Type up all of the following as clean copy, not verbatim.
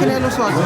መኪና ያለው ሰው አለ።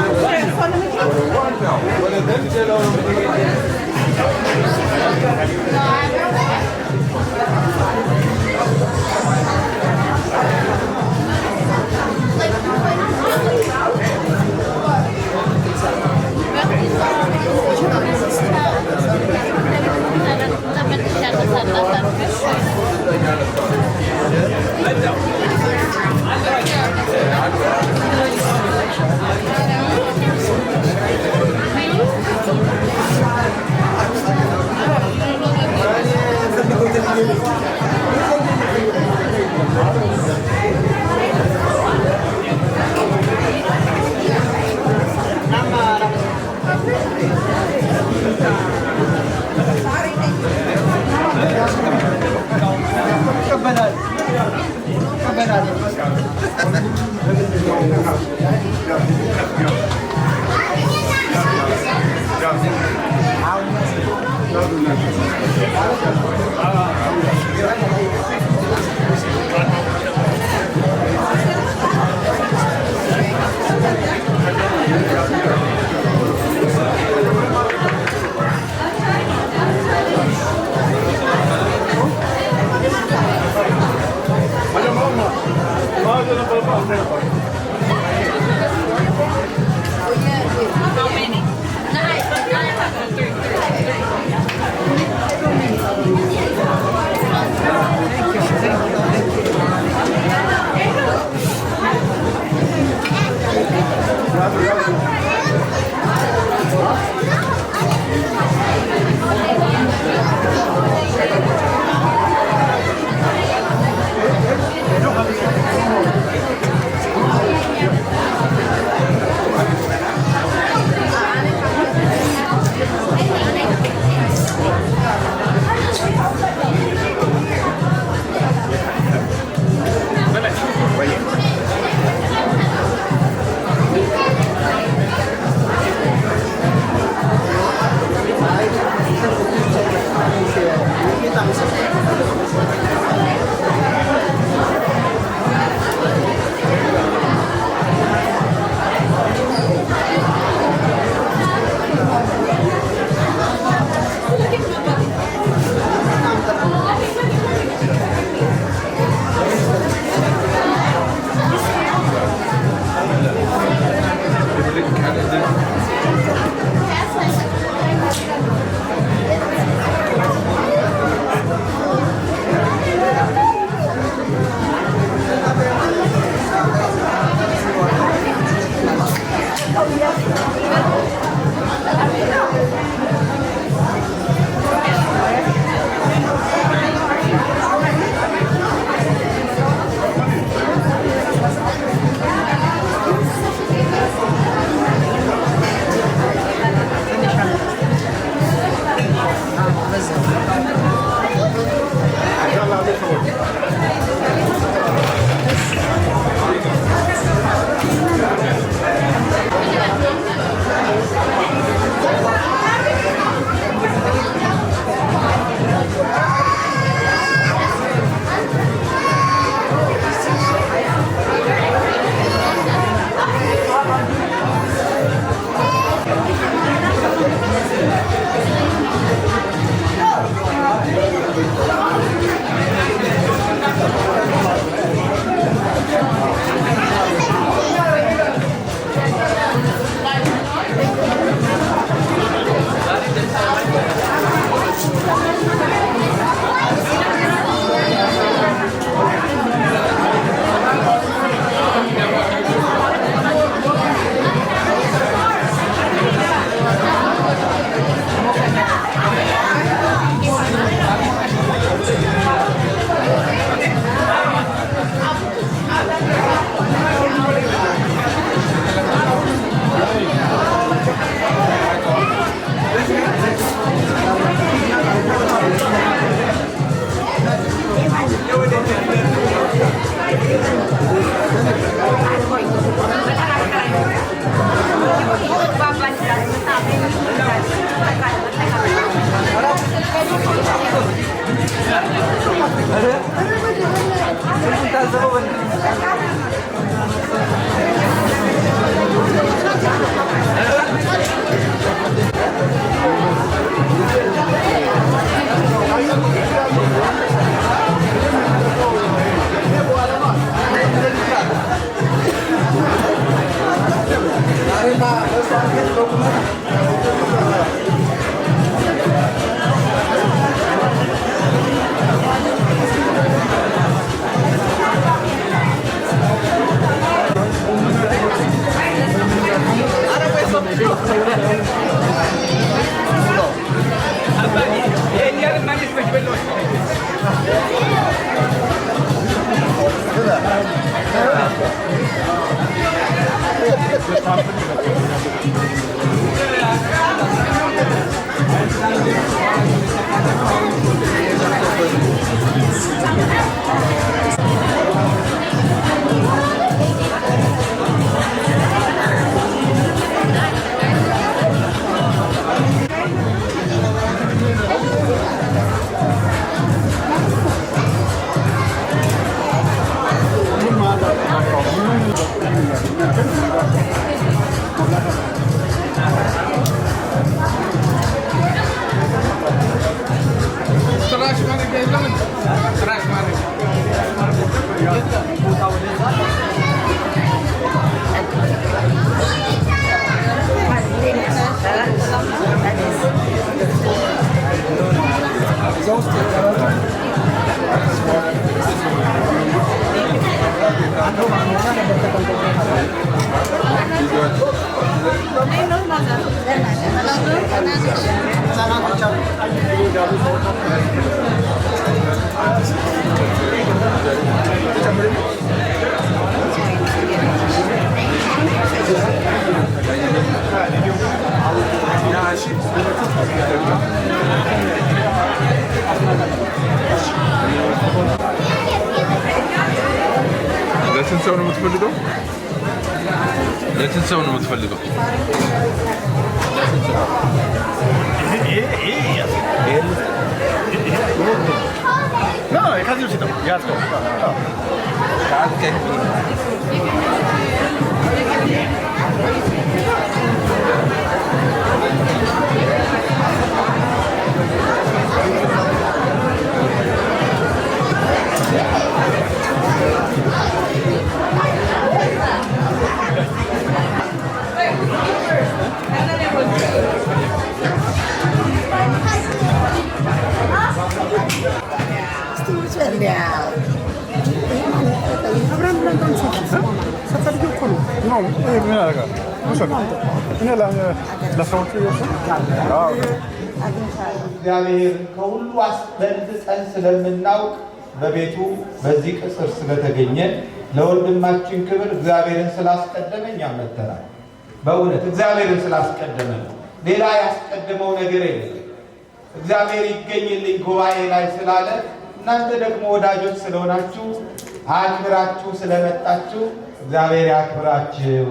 How many? Nine. Nine. Three. Three. ለስንት ሰው ነው የምትፈልገው? ለስንት ሰው ነው የምትፈልገው? እግዚአብሔር ከሁሉ አስበልጠን ስለምናውቅ በቤቱ በዚህ ቅጽር ስለተገኘ ለወንድማችን ክብር እግዚአብሔርን ስላስቀደመ እኛም መጥተናል። በእውነት እግዚአብሔርን ስላስቀደመ ነው። ሌላ ያስቀደመው ነገር የለም። እግዚአብሔር ይገኝልኝ ጉባኤ ላይ ስላለ እናንተ ደግሞ ወዳጆች ስለሆናችሁ አክብራችሁ ስለመጣችሁ እግዚአብሔር ያክብራችሁ።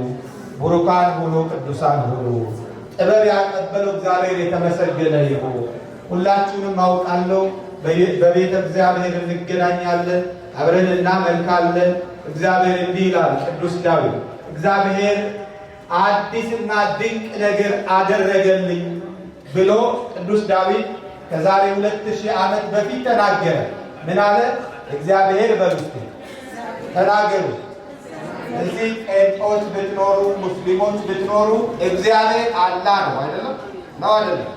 ቡሩካን ሁኑ፣ ቅዱሳን ሁኑ። ጥበብ ያቀበለው እግዚአብሔር የተመሰገነ ይሁን። ሁላችሁንም አውቃለሁ። በቤተ እግዚአብሔር እንገናኛለን፣ አብረን እናመልካለን። እግዚአብሔር እንዲህ ይላል ቅዱስ ዳዊት፣ እግዚአብሔር አዲስና ድንቅ ነገር አደረገልኝ ብሎ ቅዱስ ዳዊት ከዛሬ 2000 ዓመት በፊት ተናገረ። ምን አለ? እግዚአብሔር በሉ እስኪ ተናገሩ። እዚህ ጴንጦች ብትኖሩ ሙስሊሞች ብትኖሩ እግዚአብሔር አላህ ነው አይደለም? ነው አይደለም?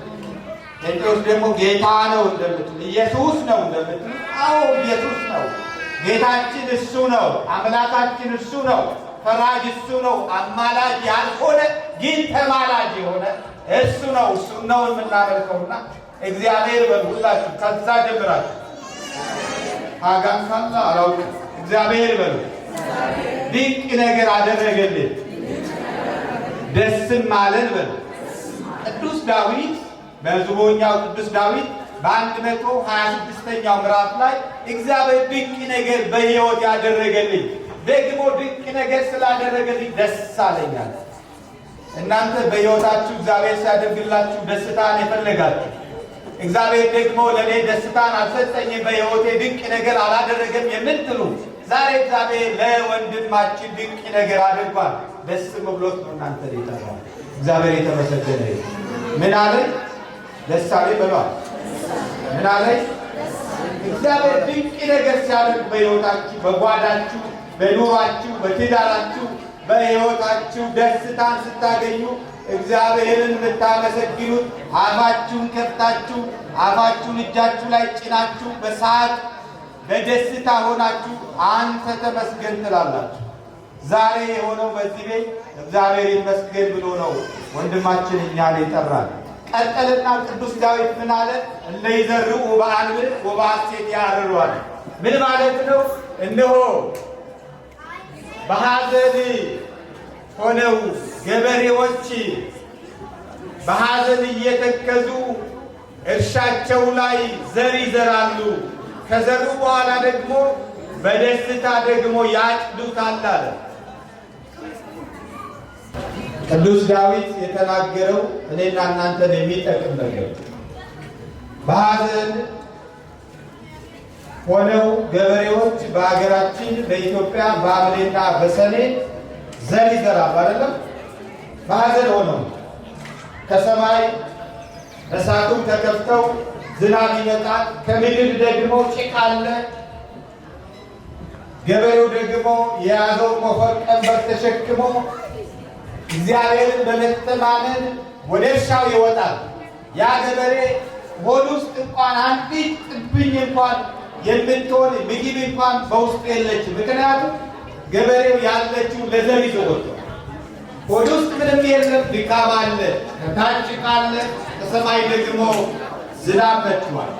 ጴንጤዎች ደግሞ ጌታ ነው እንደምትሉ ኢየሱስ ነው እንደምትሉ፣ አዎ ኢየሱስ ነው። ጌታችን እሱ ነው። አምላካችን እሱ ነው። ፈራጅ እሱ ነው። አማላጅ ያልሆነ ግን ተማላጅ የሆነ እሱ ነው። እሱ ነው የምናመልከውና እግዚአብሔር በሉ ሁላችሁ ከዛ ጀምራችሁ pagan ካለ አላውቅም። እግዚአብሔር በሉ ድንቅ ነገር አደረገልን ደስም አለን በሉ። ቅዱስ ዳዊት መዝሙረኛው ቅዱስ ዳዊት በ126ኛው ምዕራፍ ላይ እግዚአብሔር ድንቅ ነገር በሕይወት ያደረገልኝ ደግሞ ድንቅ ነገር ስላደረገልኝ ደስ አለኛል። እናንተ በሕይወታችሁ እግዚአብሔር ሲያደርግላችሁ ደስታን የፈለጋችሁ እግዚአብሔር ደግሞ ለእኔ ደስታን አልሰጠኝም በሕይወቴ ድንቅ ነገር አላደረገም የምትሉ ዛሬ እግዚአብሔር ለወንድማችን ድንቅ ነገር አድርጓል። ደስም ብሎት ነው እናንተ የጠራው። እግዚአብሔር የተመሰገነ ይሁን። ምን አለ? ደስ አለኝ በሏል። ምን አለኝ? እግዚአብሔር ድንቅ ነገር ሲያደርግ በሕይወታችሁ፣ በጓዳችሁ፣ በኑሯችሁ፣ በትዳራችሁ፣ በሕይወታችሁ ደስታን ስታገኙ እግዚአብሔርን የምታመሰግኑት አፋችሁን ከፍታችሁ አፋችሁን እጃችሁ ላይ ጭናችሁ በሳቅ በደስታ ሆናችሁ አንተ ተመስገን ትላላችሁ። ዛሬ የሆነው በዚህ ቤት እግዚአብሔር ይመስገን ብሎ ነው ወንድማችን እኛን የጠራን። ቀጠልና ቅዱስ ዳዊት ምን አለ? እለ ይዘርኡ በአንብዕ ወበሐሴት ያርሩ አለ። ምን ማለት ነው? እነሆ በሐዘን ሆነው ገበሬዎች በሐዘን እየተከዙ እርሻቸው ላይ ዘር ይዘራሉ። ከዘሩ በኋላ ደግሞ በደስታ ደግሞ ያጭዱታል አለ። ቅዱስ ዳዊት የተናገረው እኔና እናንተን የሚጠቅም ነገር በሐዘን ሆነው ገበሬዎች በሀገራችን በኢትዮጵያ በሐምሌና በሰኔ ዘር ይዘራሉ አይደለም? በሐዘን ሆነው ከሰማይ እሳቱም ተከፍተው ዝናብ ይመጣል፣ ከምድር ደግሞ ጭቃ አለ። ገበሬው ደግሞ የያዘውን ሞፈር ቀንበር ተሸክሞ እግዚአብሔርን በመተማመን ወደ እርሻው ይወጣል። ያ ገበሬ ሆድ ውስጥ እንኳን አንዲት ጥብኝ እንኳን የምትሆን ምግብ እንኳን በውስጡ የለችም። ምክንያቱም ገበሬው ያለችው ለዘር ይዞ ወጥቷል። ሆድ ውስጥ ምንም የለም። ድካም አለ፣ ከታች ጭቃ አለ፣ ከሰማይ ደግሞ ዝናብ መጥቷል።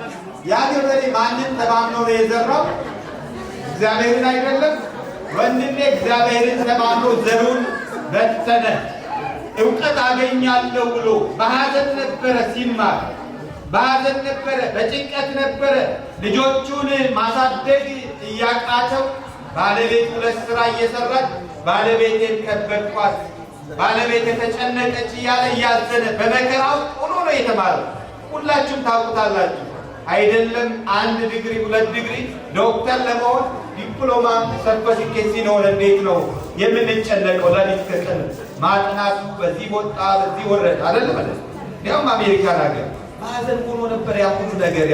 ያ ገበሬ ማንን ተማምኖ ነው የዘራው? እግዚአብሔርን አይደለም ወንድሜ? እግዚአብሔርን ተማምኖ ዘሩን በተነ። እውቀት አገኛለሁ ብሎ በሐዘን ነበረ ሲማር፣ በሐዘን ነበረ፣ በጭንቀት ነበረ። ልጆቹን ማሳደግ እያቃተው ባለቤት ሁለት ስራ እየሰራች ባለቤቴን ከበድኳት፣ ባለቤቴ ተጨነቀች እያለ እያዘነ በመከራው ሆኖ ነው የተማረው። ሁላችሁም ታውቁታላችሁ። አይደለም አንድ ዲግሪ ሁለት ዲግሪ ዶክተር ለመሆን ዲፕሎማ ሰርተፊኬት ሲኖር እንዴት ነው የምንጨነቀው? ለሊት ከቀን ማጥናቱ በዚህ ወጣ በዚህ ወረድ አይደል ማለት እንዲያውም አሜሪካን ሀገር በሐዘን ሆኖ ነበር ያ ሁሉ ነገር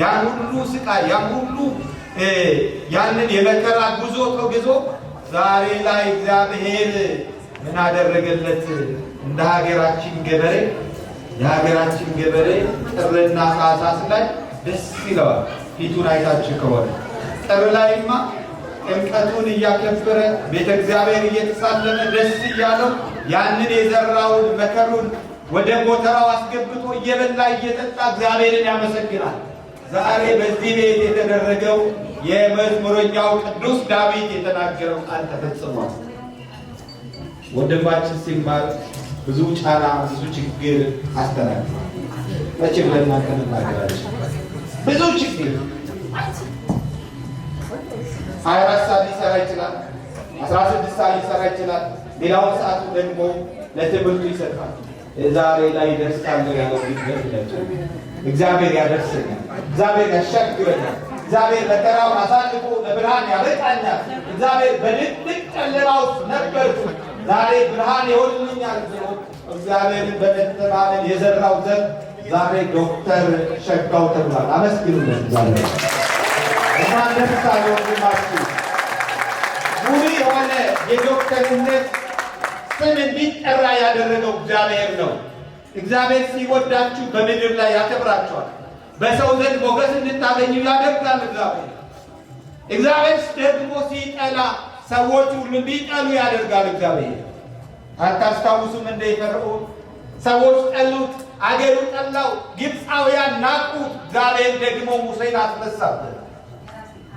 ያን ሁሉ ስቃይ ያን ሁሉ ያንን የመከራ ጉዞ ተጉዞ ዛሬ ላይ እግዚአብሔር ምን አደረገለት? እንደ ሀገራችን ገበሬ የሀገራችን ገበሬ ጥርና ታኅሳስ ላይ ደስ ይለዋል። ፊቱን አይታችሁ ከሆነ ጥር ላይማ ጥምቀቱን እያከበረ ቤተ እግዚአብሔር እየተሳለመ ደስ እያለው ያንን የዘራውን መከሩን ወደ ጎተራው አስገብቶ እየበላ እየጠጣ እግዚአብሔርን ያመሰግናል። ዛሬ በዚህ ቤት የተደረገው የመዝሙረኛው ቅዱስ ዳዊት የተናገረው ቃል ተፈጽሟል። ወንድማችን ሲማር ብዙ ጫና፣ ብዙ ችግር አስተናግዷል። መቼም ለእናንተ መናገራችን ብዙ ችግር 24 ሰዓት ሊሰራ ይችላል። 16 ሰዓት ሊሰራ ይችላል። ሌላውን ሰዓቱ ደግሞ ለትምህርቱ ይሰጣል። ዛሬ ላይ ደርሳለሁ ያለው እግዚአብሔር ያደርሰኛል፣ እግዚአብሔር ያሻግረኛል፣ እግዚአብሔር መከራውን አሳልፎ ለብርሃን ያበቃኛል። እግዚአብሔር በድቅድቅ ጨለማ ውስጥ ነበርኩ፣ ዛሬ ብርሃን ይሆንልኛል ብሎ እግዚአብሔርን በመተማመን የዘራው ዘር ዛሬ ዶክተር ሸጋው ተብሏል። አመስግኑለት እግዚአብሔር። እንኳን ደስ አለ ወንድማችን። ሙሉ የሆነ የዶክተርነት ስም እንዲጠራ ያደረገው እግዚአብሔር ነው። እግዚአብሔር ሲወዳችሁ በምድር ላይ ያከብራችኋል። በሰው ዘንድ ሞገስ እንድታገኙ ያደርጋል እግዚአብሔር። እግዚአብሔር ደግሞ ሲጠላ ሰዎች ሁሉ እንዲጠሉ ያደርጋል እግዚአብሔር። አታስታውሱም እንደ ፈርዖን ሰዎች ጠሉት፣ አገሩ ጠላው፣ ግብፃውያን ናቁት። እግዚአብሔር ደግሞ ሙሴን አስነሳበት።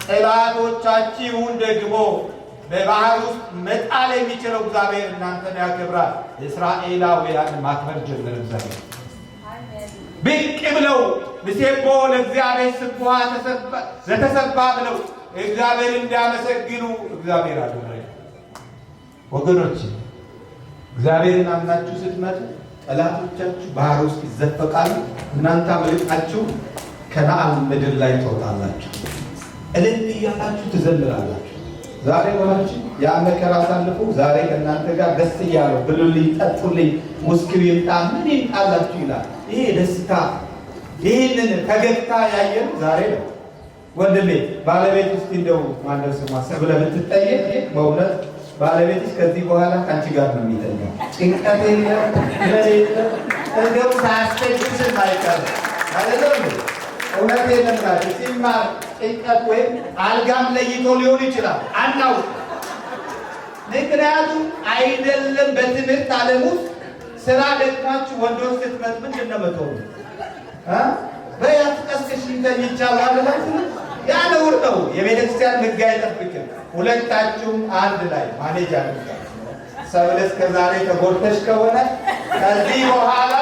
ጠላቶቻችሁን ደግሞ በባህር ውስጥ መጣል የሚችለው እግዚአብሔር እናንተን ያከብራል። እስራኤላውያን ማክበር ጀመረ እግዚአብሔር። ብቅ ብለው ንሴብሖ ለእግዚአብሔር ስቡሐ ዘተሰብሐ ብለው እግዚአብሔር እንዲያመሰግኑ እግዚአብሔር አደረገ። ወገኖች፣ እግዚአብሔርን አምናችሁ ስትመጡ ጠላቶቻችሁ ባህር ውስጥ ይዘፈቃሉ። እናንተ አምልጣችሁ ከነአን ምድር ላይ ትወጣላችሁ። እልል እያላችሁ ትዘምራላችሁ። ዛሬ ወላችሁ ያ መከራ አሳልፎ ዛሬ ከእናንተ ጋር ደስ እያለው ብሉልኝ፣ ጠጡልኝ፣ ውስኪው ይምጣ ምን ይምጣላችሁ ይላል። ይሄ ደስታ ይህንን ፈገግታ ያየነው ዛሬ ነው። ወንድሜ ባለቤት ውስጥ እንደው ማነው ስሟ ሰብለ ብትጠየቅ በእውነት ባለቤትሽ ከዚህ በኋላ ከአንቺ ጋር ነው የሚተኛው። ጭንቀት የለ ምን የለ፣ እንደው ሳያስቸግርሽም አይቀርም አይደለም። እውነት የለም ሲማር ጭንቀት ወይም አልጋም ለይቶ ሊሆን ይችላል፣ አናውቅ። ምክንያቱም አይደለም በትምህርት ዓለም ውስጥ ስራ ደክማችሁ ወንዶች ስትመጡ ምንድን ነው መተው በይ አትቀስቅሽኝ ተኝቻለሁ አልላችሁ። ያ ነውር ነው። የቤተ ክርስቲያን ሕግ አይጠብቅም። ሁለታችሁም አንድ ላይ manage አድርጋችሁ ሰብለ እስከ ዛሬ ተጎድተሽ ከሆነ ከዚህ በኋላ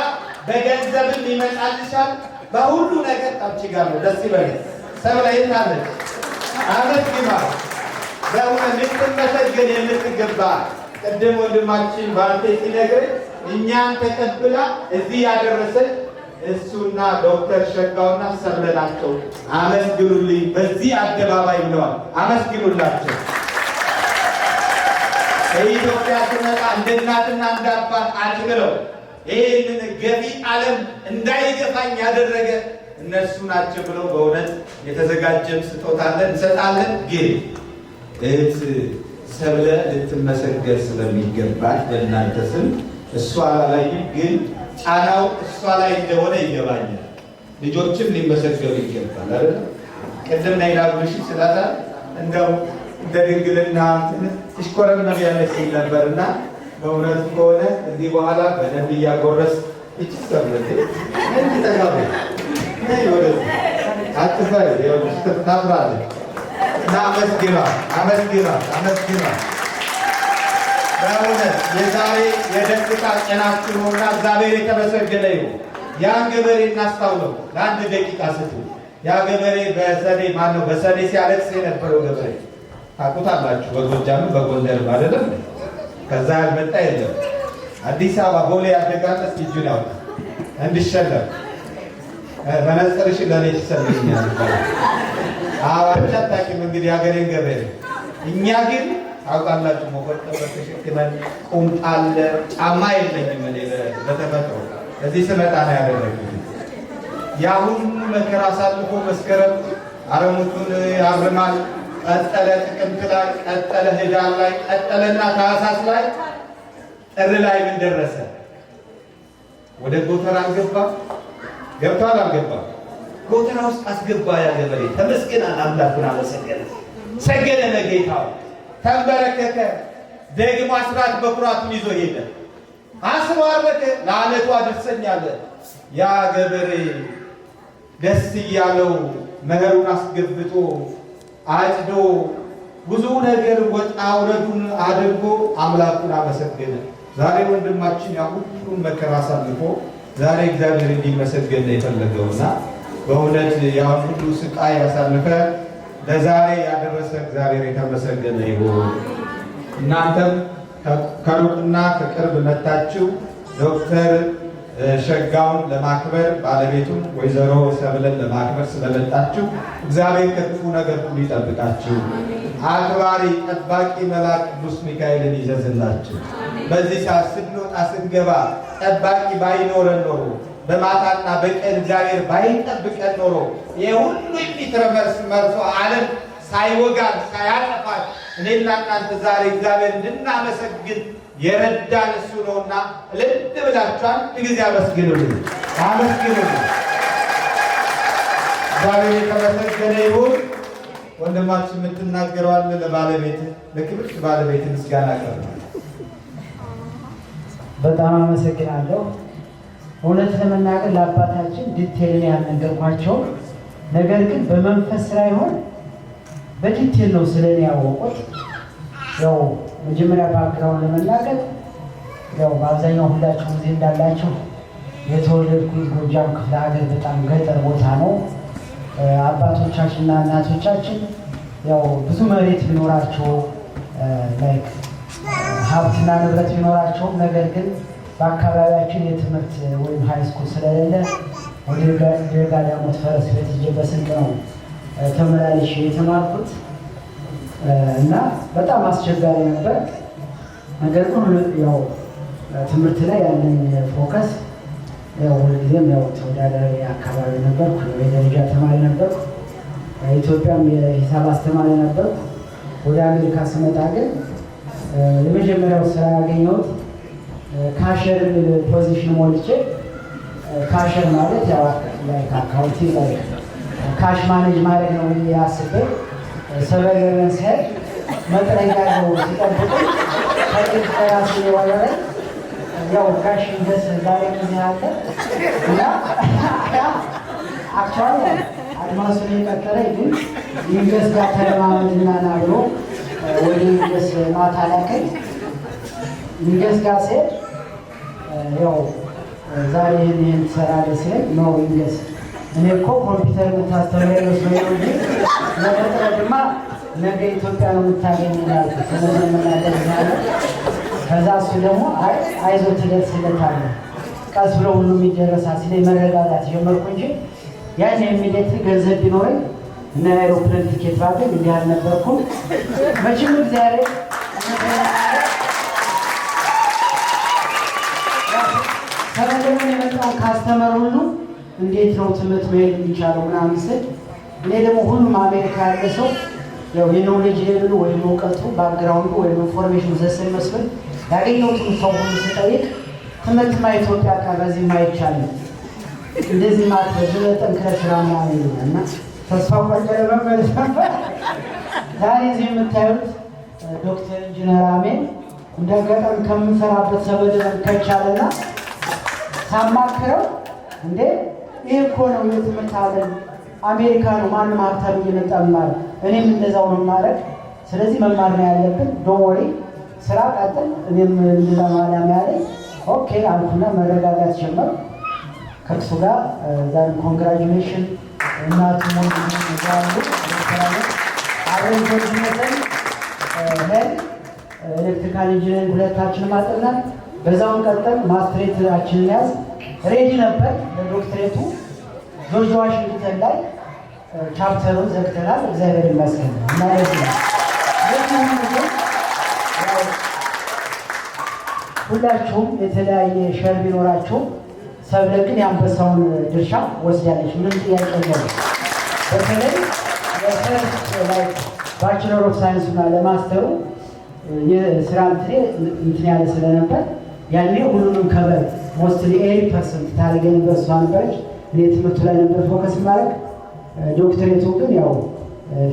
በገንዘብም ይመጣልሻል፣ በሁሉ ነገር ካንቺ ጋር ነው። ደስ ይበልሽ። ሰብለ የት አለች? አመስግና። በእውነት ልትመሰገን የምትገባ ቅድም ወንድማችን ባንቴ ሲነግረኝ እኛን ተቀብላ እዚህ ያደረሰች እሱና ዶክተር ሸጋውና ሰብለ ናቸው። አመስግኑልኝ በዚህ አደባባይ ብለዋል። አመስግኑላቸው። ከኢትዮጵያ ስመጣ እንደ እናትና እንደ አባት አድብለው ይህንን ገፊ ዓለም እንዳይገፋኝ ያደረገ እነሱ ናቸው ብለው በእውነት የተዘጋጀም ስጦታ አለን እንሰጣለን። ግን እህት ሰብለ ልትመሰገን ስለሚገባት በእናንተ ስም እሷ አላላይም፣ ግን ጫናው እሷ ላይ እንደሆነ ይገባኛል። ልጆችም ሊመሰገኑ ይገባል አይደል? ቅድም ናይ ላጉልሽ ስላታ እንደው እንደ ድንግልና ትሽኮረመም ያለች ሲል ነበርና በእውነቱ ከሆነ እዚህ በኋላ በደንብ እያጎረስ ይቺ ሰብለ እንዲ ጠጋበ ነይ ወደዚህ አትፈሪ፣ ይኸውልሽ ታፍራለች። እና አመስግኗት፣ አመስግኗት፣ አመስግኗት። በእውነት የዛሬ የደስታ ቀናችን ነውና እግዚአብሔር የተመሰገነ ይሁን። ያን ገበሬ እናስታውለው ለአንድ ደቂቃ ስጡ። ያ ገበሬ በሰኔ ማነው በሰኔ ሲያለቅስ የነበረው ገበሬ ታውቁታላችሁ። በጎጃምም በጎንደርም አይደለም። ከዛ ያልመጣ የለም። አዲስ አበባ ቦሌ ያደጋለ እስኪ እጁን ያውጣ እንድሸለም። መነጽርሽን ለእኔ ትሰልኛል። አዎ አንቺ አታውቂም እንግዲህ ሀገሬን ገበሬ። እኛ ግን ታውቃላችሁ፣ መቆጠብ ተሸክመን ቁምጣ አለ፣ ጫማ የለኝም እኔ በተፈጥሮ እዚህ ስመጣ ነው ያደረግኩት። ያ ሁሉ መከራ አሳልፎ መስከረም አረሙቱን ያርማል። ቀጠለ ጥቅምት ላይ ቀጠለ፣ ህዳር ላይ ቀጠለና ታህሳስ ላይ ጥር ላይ ምን ደረሰ? ወደ ጎተራ አልገባ ገብቷል አልገባም? ጎተራ ውስጥ አስገባ። ያ ገበሬ ተመስገን፣ አምላኩን አመሰገነ፣ ሰገደ ለጌታው፣ ተንበረከከ። ደግሞ አስራት በኩራቱን ይዞ ሄደ። አስባረከ፣ ለዓመቱ አድርሰኛለ። ያ ገበሬ ደስ እያለው መኸሩን አስገብቶ አጭዶ ብዙ ነገር ወጣ ውረዱን አድርጎ አምላኩን አመሰገነ። ዛሬ ወንድማችን ያ ሁሉን መከራ አሳልፎ ዛሬ እግዚአብሔር እንዲመሰገን ነው የፈለገውና በእውነት ያን ሁሉ ስቃይ ያሳልፈ ለዛሬ ያደረሰ እግዚአብሔር የተመሰገነ ይሁን። እናንተም ከሩቅና ከቅርብ መታችሁ ዶክተር ሸጋውን ለማክበር ባለቤቱን ወይዘሮ ሰብለን ለማክበር ስለመጣችሁ እግዚአብሔር ከክፉ ነገር ሁሉ ይጠብቃችሁ። አክባሪ ጠባቂ መልአክ ቅዱስ ሚካኤልን ይዘዝላችሁ። በዚህ ሰዓት ስንወጣ ስንገባ ጠባቂ ባይኖረን ኖሮ በማታና በቀን እግዚአብሔር ባይጠብቀን ኖሮ ይህ ሁሉ የሚትረመርስ መርሶ ዓለም ሳይወጋን ሳያጠፋን እኔና እናንተ ዛሬ እግዚአብሔር እንድናመሰግን የረዳን እሱ ነውና እልል ብላችሁ አንድ ጊዜ አመስግኑልኝ፣ አመስግኑልኝ። እግዚአብሔር የተመሰገነ ይሁን። ወንድማችን የምትናገረው አለ? ለባለቤት ለክብርት ባለቤት ምስጋና አቀርብ። በጣም አመሰግናለሁ። እውነት ለመናገር ለአባታችን detail ን ያልነገርኳቸው፣ ነገር ግን በመንፈስ ሳይሆን በ detail ነው ስለኔ ያወቁት። ያው መጀመሪያ background ለመናገር ያው በአብዛኛው ሁላችሁ ጊዜ እንዳላችሁ የተወለድኩት ጎጃም ክፍለ ሀገር በጣም ገጠር ቦታ ነው። አባቶቻችንና እናቶቻችን ያው ብዙ መሬት ቢኖራቸው like ሀብትና ንብረት ቢኖራቸውም ነገር ግን በአካባቢያችን የትምህርት ወይም high school ስለሌለ ወደ ደጋ ዳሞት ፈረስ ቤት ሄጄ በስንቅ ነው ተመላልሼ የተማርኩት እና በጣም አስቸጋሪ ነበር። ነገር ግን ያው ትምህርት ላይ ያለኝ focus ያው ሁልጊዜም ያው ተወዳዳሪ አካባቢ ነበርኩ። የደረጃ ተማሪ ነበርኩ። ኢትዮጵያም የሂሳብ አስተማሪ ነበርኩ። ወደ አሜሪካ ስመጣ ግን የመጀመሪያው ስራ ያገኘሁት cashier የሚል position ሞልቼ cashier ማለት ያው like accounting like cash manage ማድረግ ነው ብዬ አስቤ 7-Eleven ስሄድ መጥረጊያ ነው ሲጠብቁኝ ከጥቅ ከራሱ የወረረኝ። ያው ጋሽ እንደስ ዛሬ ጊዜ አለ እና actually አድማሱን የቀጠረኝ ግን ይንገስ ጋር ተለማመድና ና ብሎ ወደ ይንገስ ማታ ላከኝ። ይንገስ ጋር ስሄድ ያው ዛሬ ይህን ይህን ትሰራለህ ሲለኝ ነው ይንገስ እኔ እኮ ኮምፒውተር የምታስተምረኝ መስሎኝ ነው እንጂ ለመጥረግማ ነገ ኢትዮጵያ ነው የምታገኝ ያልኩት ስለምናገር ያለ። ከዛ እሱ ደግሞ አይ አይዞህ ትደርስለታለህ፣ ቀስ ብሎ ሁሉም ይደረሳል ሲለኝ መረጋጋት ጀመርኩ እንጂ ያን immediate ገንዘብ ቢኖረኝ እና የአይሮፕላን ቲኬት ባገኝ እንዲህ አልነበርኩም። መቼም እግዚአብሔር 7-Eleven የመጣውን customer ሁሉ እንዴት ነው ትምህርት መሄድ የሚቻለው ምናምን ስል፣ እኔ ደግሞ ሁሉም አሜሪካ ያለ ሰው ያው የ knowledge level ኡ ወይም እውቀቱ፣ background ኡ ወይም information ኑ the same መስሎኝ ያገኘሁትን ሰው ሁሉ ስጠይቅ ትምህርትማ ኢትዮጵያ በዚህማ አይቻልም፣ እንደዚህ ማለት በዚህ ጠንክረህ ስራ ምናምን ይሉኛል እና ተስፋ ቆርጬ ለመመለስ ነበር። ዛሬ እዚህ የምታዩት ዶክተር ኢንጂነር አሜን እንደ አጋጣሚ ከምንሰራበት ሰበደን ከቻለና ሳማክረው፣ እንዴ ይህ እኮ ነው የትምህርት ዓለም፣ አሜሪካ ነው ማንም ሀብታም እየመጣ መማር፣ እኔም እንደዛው ነው ማድረግ። ስለዚህ መማር ነው ያለብን። Don't worry፣ ስራ ቀጥል፣ እኔም እንደዛ ማዳም ያለኝ okay አልኩና መረጋጋት ጀመር ከእሱ ጋር። ዛሬ congratulation። እናቱ ያሉ አብረን ጆርጅነትን ሄድ electrical engineering ሁለታችንም አጠናን። በዛውን ቀጠል ማስትሬታችንን ያዝ ready ነበር ለዶክትሬቱ። ጆርጅ ዋሽንግተን ላይ chapter ኡን ዘግተናል። እግዚአብሔር ይመስገን እና ለዚህ ነው። ለዚህ ሁሉ ግን ያው ሁላችሁም የተለያየ share ቢኖራችሁም ሰብለ ግን የአንበሳውን ድርሻ ወስዳለች። ምንም ጥያቄ የለውም። በተለይ ለ first like Bachelor of Science እና ለ master ኡ የስራ እንትኔ እንትን ያለ ስለነበር ያኔ ሁሉንም cover mostly 80% ታደርግ የነበር እሷ ነበረች። እኔ ትምህርቱ ላይ ነበር focus ማድረግ። ዶክትሬቱ ግን ያው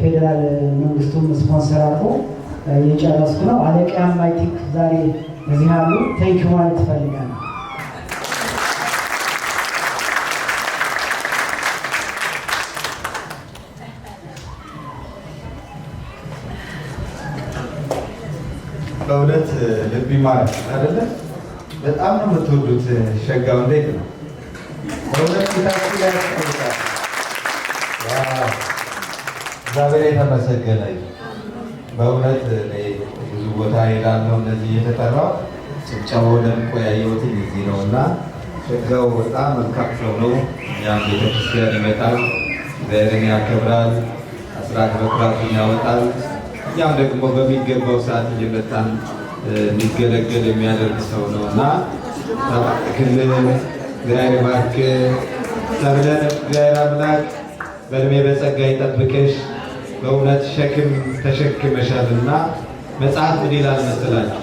ፌዴራል መንግስቱም ስፖንሰር አድርጎ የጨረስኩ ነው። አለቃያም I think ዛሬ እዚህ አሉ። Thank you ማለት እፈልጋለሁ። በእውነት ልብ ይማራል አይደለ? በጣም ነው የምትወዱት። ሸጋው እንዴት ነው? በእውነት ፊታችሁ ላይ ያስታውቃል። Wow! እግዚአብሔር የተመሰገነ ይሁን። በእውነት እኔ ብዙ ቦታ ሄዳለሁ እንደዚህ እየተጠራው ጭብጨባው ደምቆ ያየሁት እዚህ ነው እና ሸጋው በጣም መልካም ሰው ነው። እኛም ቤተክርስቲያን ይመጣል፣ እግዚአብሔርን ያከብራል፣ አስራት በኩራቱን ያወጣል። እኛም ደግሞ በሚገባው ሰዓት እየመጣን እንዲገለገል የሚያደርግ ሰው ነው እና ክልል እግዚአብሔር ባርክ። ሰብለን እግዚአብሔር አምላክ በእድሜ በጸጋ ይጠብቅሽ። በእውነት ሸክም ተሸክመሻል እና መጽሐፍ ምን ይላል መሰላችሁ?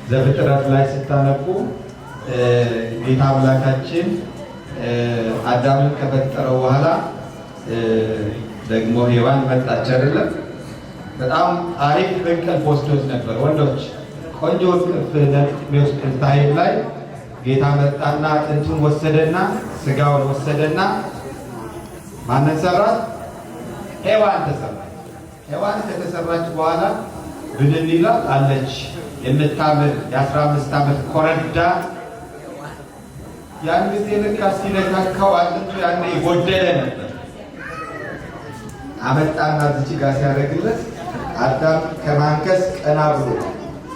ዘፍጥረት ላይ ስታነቡ ጌታ አምላካችን አዳምን ከፈጠረው በኋላ ደግሞ ሔዋን መጣች አይደለም? በጣም አሪፍ እንቅልፍ ወስዶት ነበር። ወንዶች ቆንጆ እንቅልፍ የሚወስድ time ላይ ጌታ መጣና አጥንቱን ወሰደና ስጋውን ወሰደና ማንን ሰራት? ሔዋን ተሰራች። ሔዋን ከተሰራች በኋላ ብንን ይላል አለች የምታምር የ15 ዓመት ኮረዳ። ያን ጊዜ ልካ ሲነካካው አጥንቱ ያኔ የጎደለ ነበር። አመጣና እዚች ጋር ሲያደርግለት አዳም ከማንከስ ቀና ብሎ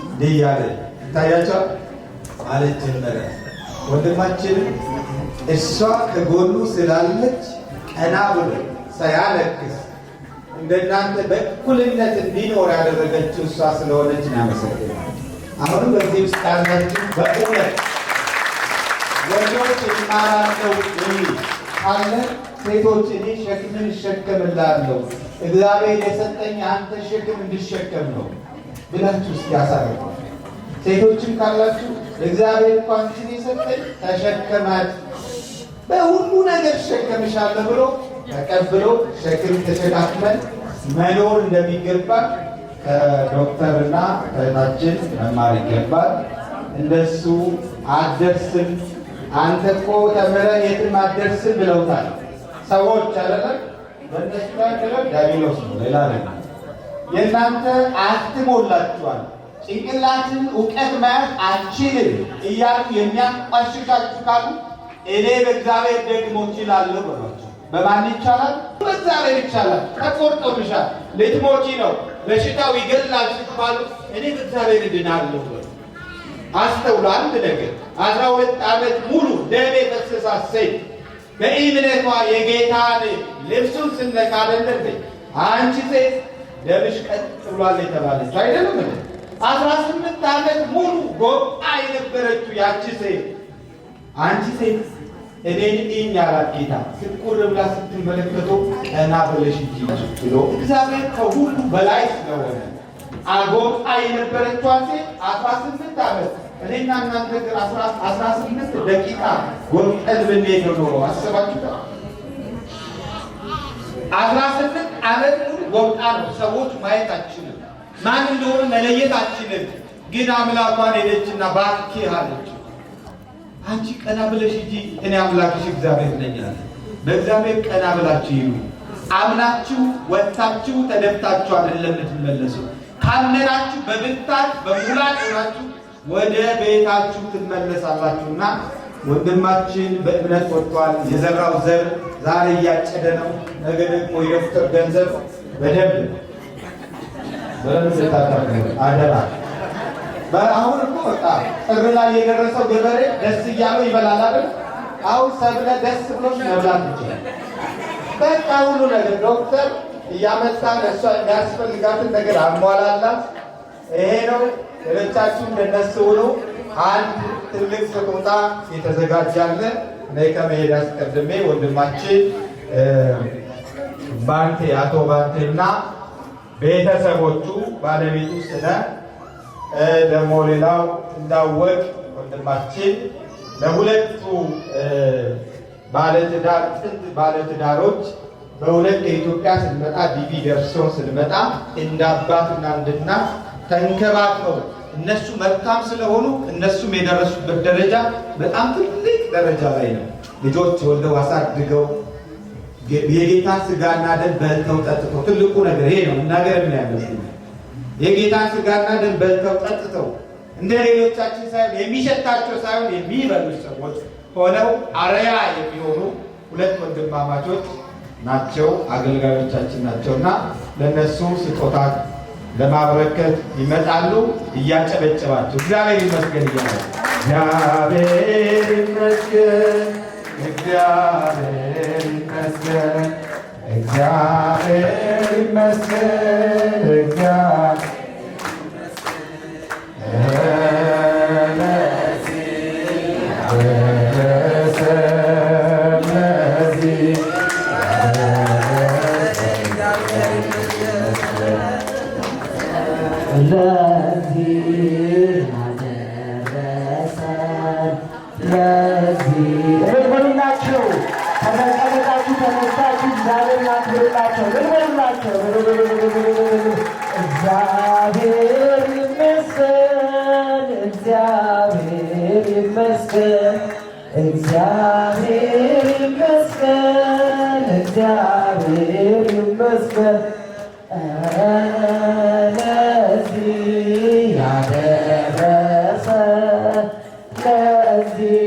እንዲህ እያለ ይታያቸዋል ማለት ጀመረ። ወንድማችን እሷ ከጎኑ ስላለች ቀና ብሎ ሳያለክስ እንደናንተ በእኩልነት እንዲኖር ያደረገችው እሷ ስለሆነች እናመሰግናለን። አሁንም በዚህ ውስጥ ያላችሁ በእውነት ወንዶች እማራለሁ የሚል ካለ፣ ሴቶች እኔ ሸክምን እሸከምላለሁ፣ እግዚአብሔር የሰጠኝ አንተ ሸክም እንድሸከም ነው ብላችሁ እስኪ ያሳርፉ። ሴቶችም ካላችሁ እግዚአብሔር እኮ አንቺን የሰጠኝ ተሸከማት፣ በሁሉ ነገር እሸከምሻለሁ ብሎ ተቀብሎ ሸክም ተሸካክመን መኖር እንደሚገባ ከዶክተርና ከእህታችን መማር ይገባል። እንደሱ አትደርስም፣ አንተ እኮ ተምረህ የትም አትደርስም ብለውታል ሰዎች አይደለም። በእነሱ ላይ ጥበብ ዲያብሎስ ነው፣ ሌላ ነገር። የእናንተ አትሞላችኋል፣ ጭንቅላትን እውቀት መያዝ አችልም እያሉ የሚያንቋሽሻችሁ ካሉ እኔ በእግዚአብሔር ደግሞ እችላለሁ በሏቸው። በማን ይቻላል? በእግዚአብሔር ይቻላል። ተቆርጦብሻል፣ ልትሞቺ ነው፣ በሽታው ይገላል ስትባሉ እኔ በእግዚአብሔር እድናለሁ በሉ። አስተውሉ። አንድ ነገር፣ 12 ዓመት ሙሉ ደም የፈሰሳት ሴት በእምነቷ የጌታን ልብሱን ስነካ አይደለም እንዴ አንቺ ሴት ደምሽ ቀጥ ብሏል የተባለች? አይደለም እንዴ? 18 ዓመት ሙሉ ጎብጣ የነበረችው ያቺ ሴት አንቺ ሴት እኔን እኝ አላት ጌታ። ትኩር ብላ ስትመለከተው ቀና ብለሽ ሂጂ ብሎ እግዚአብሔር ከሁሉ በላይ ስለሆነ አጎብጣ የነበረችዋ ሴት 18 ዓመት፣ እኔና እናንተ ግን 18 ደቂቃ ጎብጠን ብንሄድ ኖሮ አስባችሁታል? 18 ዓመት ሙሉ ጎብጣ ነው። ሰዎች ማየት አትችልም። ማን እንደሆነ መለየት አትችልም። ግን አምላኳን ሄደችና ባክህ አለችው። አንቺ ቀና ብለሽ ሂጂ፣ እኔ አምላክሽ እግዚአብሔር ነኝ አለ። በእግዚአብሔር ቀና ብላችሁ ሂዱ። አምናችሁ ወጥታችሁ ተደፍታችሁ አይደለም የምትመለሱ። ካመናችሁ በብርታት በሙላት ሆናችሁ ወደ ቤታችሁ ትመለሳላችሁና ወንድማችን በእምነት ወጥቷል። የዘራው ዘር ዛሬ እያጨደ ነው። ነገ ደግሞ የዶክተር ገንዘብ በደንብ በደንብ ታታሉ አደራ። አሁን እኮ በቃ ጥር ላይ የደረሰው ገበሬ ደስ እያለው ይበላል አይደል? አሁን ሰብለ ደስ ብሎሽ መብላት ይችላል። በቃ ሁሉ ነገር ዶክተር እያመጣ ለእሷ የሚያስፈልጋትን ነገር አሟላላት። ይሄ ነው። ሌሎቻችሁ እንደነሱ ሁኑ። አንድ ትልቅ ስጦታ የተዘጋጃለ። እኔ ከመሄድ አስቀድሜ ወንድማችን ባንቴ፣ አቶ ባንቴ እና ቤተሰቦቹ፣ ባለቤቱ ስነ ደግሞ ሌላው እንዳወቅ ወንድማችን፣ ለሁለቱ ባለትዳር፣ ጥንድ ባለትዳሮች፣ በሁለት ከኢትዮጵያ ስንመጣ DV ደርሶን ስንመጣ እንደ አባትና እንደ እናት ተንከባክበው፣ እነሱ መልካም ስለሆኑ እነሱም የደረሱበት ደረጃ በጣም ትልቅ ደረጃ ላይ ነው። ልጆች ወልደው አሳድገው የጌታን ስጋና ደም በልተው ጠጥተው፣ ትልቁ ነገር ይሄ ነው። መናገር ያለብን የጌታን ስጋና ደም በልተው ጠጥተው እንደ ሌሎቻችን ሳይሆን፣ የሚሸታቸው ሳይሆን የሚበሉ ሰዎች ሆነው አርአያ የሚሆኑ ሁለት ወንድማማቾች ናቸው፣ አገልጋዮቻችን ናቸውና ለነሱ ስጦታ ለማበረከት ይመጣሉ። እያጨበጨባቸው እግዚአብሔር ይመስገን እያለ፣ እግዚአብሔር ይመስገን፣ እግዚአብሔር ይመስገን፣ እግዚአብሔር ይመስገን፣ እግዚአብሔር ለዚህ ያደረሰን፣ ለዚህ ያደረሰን። ለዚህ ያደረሰን፣ ለዚህ። እልል በሉላቸው። ተቀምጣችሁ ተነስታችሁ እግዚአብሔርን አክብሩላቸው። እልል በሉላቸው። እግዚአብሔር ይመስገን፣ እግዚአብሔር ይመስገን፣ እግዚአብሔር ይመስገን፣ እግዚአብሔር ይመስገን። ለዚህ ያደረሰ፣ ለዚህ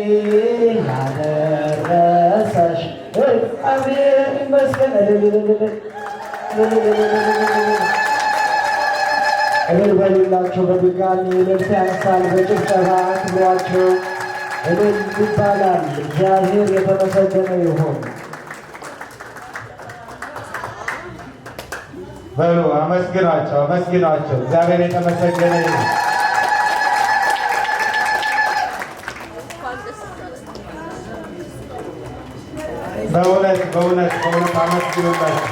ያደረሰሽ እግዚአብሔር ይመስገን። እልል እልል በሉላቸው። በድጋሚ እልልታ ያንሳል። በጭብጨባ አክብሯቸው። እልል ይባላል። እግዚአብሔር የተመሰገነ ይሁን። በሉ አመስግኗቸው፣ አመስግኗቸው። እግዚአብሔር የተመሰገነ ይሁን። እንኳን ደስ አላችሁ። በእውነት በእውነት በእውነት አመስግኑላቸው።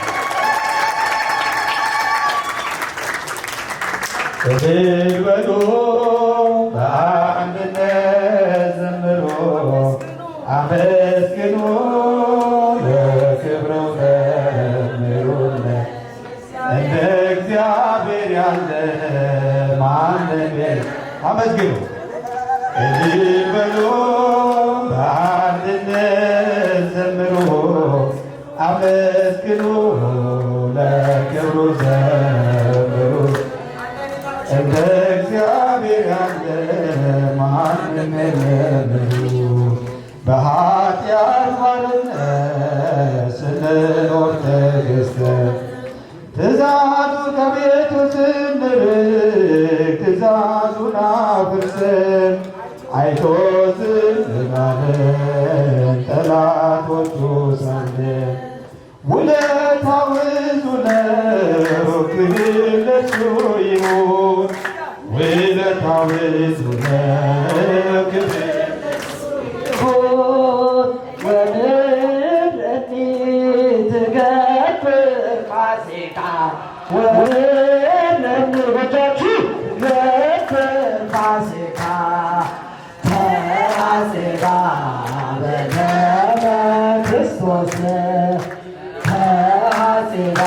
እልል በሉ፣ በአንድነት ዘምሩ፣ አመስግኑ፣ ለክብሩ ዘምሩለት። እንደ እግዚአብሔር ያለ ማንም የለም። አመስግኑ። እልል በሉ፣ በአንድነት ዘምሩ፣ አመስግኑ፣ ለክብሩ ዘምሩ። እንደ እግዚአብሔር ያለ ማንም የለም። በኃጢአት ባርነት ስንኖር ተገዝተን፣ ትእዛዙ ከቤቱ ስንርቅ፣ ትእዛዙን አፍርሰን፣ አይቶ ዝም አለን ጠላቶቹ ሳለን። ውለታው ብዙ ነው፣ ክብር ለእሱ ይሁን። ውለታው ብዙ ነው፣ ክብር ይሁን። ፋሲካ ወለንበጃችሁ ፋሲካ ተሐጽባ በደመ ክርስቶስ ተሐጽባ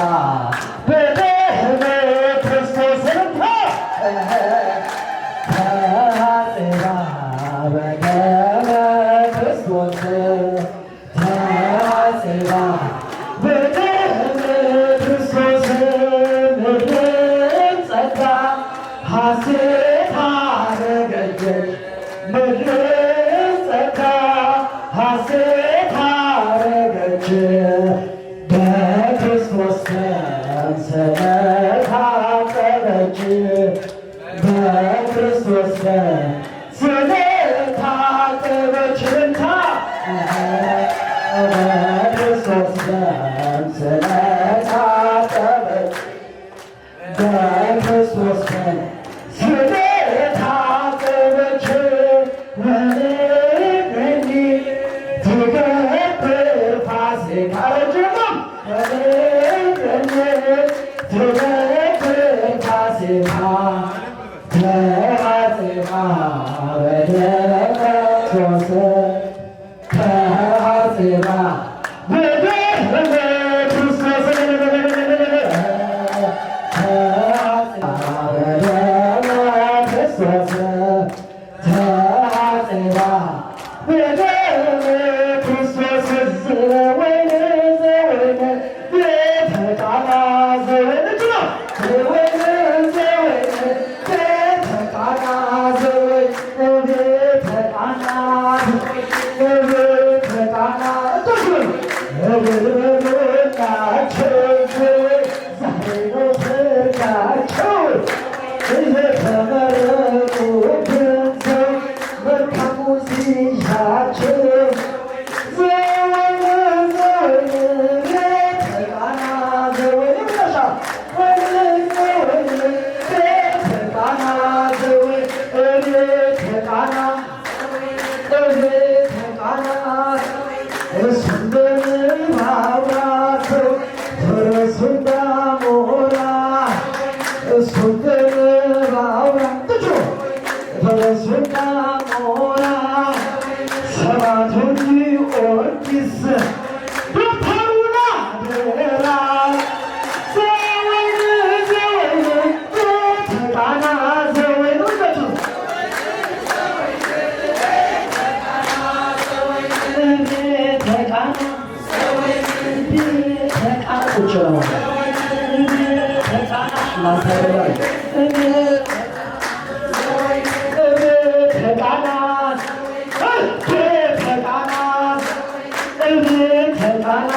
በደመ ክርስቶስ ተሐጽባ በደመ ክርስቶስ ተሐጽባ በደመ ክርስቶስ ምድርን ጸጋ ሐሴት አደረገች ምድርን ጸጋ ሐሴት አደረገች በክርስቶስ ደም ስለታጠበች በክርስቶስ ደም ስለታጠበች በክርስቶስ ደም ስለታጠበች በክርስቶስ ደም ስለታጠበች ወለደኒ ትገብር ፋሲካ ረጅም ወለደኒ ትገብር ፋሲካ ተሐጽባ በደመ ክርስቶስ ተሐጽባ በደመ ክርስቶስ ተሐጽባ በደመ ክርስቶስ ተሐጽባ በደመ ክርስቶስ ዘወይን ዘወይን ቤተ ቃና ዘወይን ዘወይን ዘወይን ቤተ ቃና ዘወይን ቤተ ቃና ቤተ ቃና እግር በሉላቸው ዛሬ ነው ሰርጋቸው እየተመረጡ ገንዘብ መልካሙ ሲሻቸው ዘወይን ዘወይን ቤተ ቃና ዘወይን ብለሻል ወይን ዘወይን ቤተ ቃና ዘወይን ቤተ ቃና ቤተ ቃና እሱን በማውራተው ፈረሱን በሞራ እሱን በማውራት ፈረሱን በሞራ ሰማዕቱ ጊዮርጊስ ዶክተሩና ደራ ዘወይን ዘወይን ቤተ ቃና ዘወይን ውበቱ ቤተ ቃና ቤተ ቃና ቁጭ ነው ቤተ ቃና እናንተ ቤተ ቃና ቤተ ቃና ቤተ ቃና።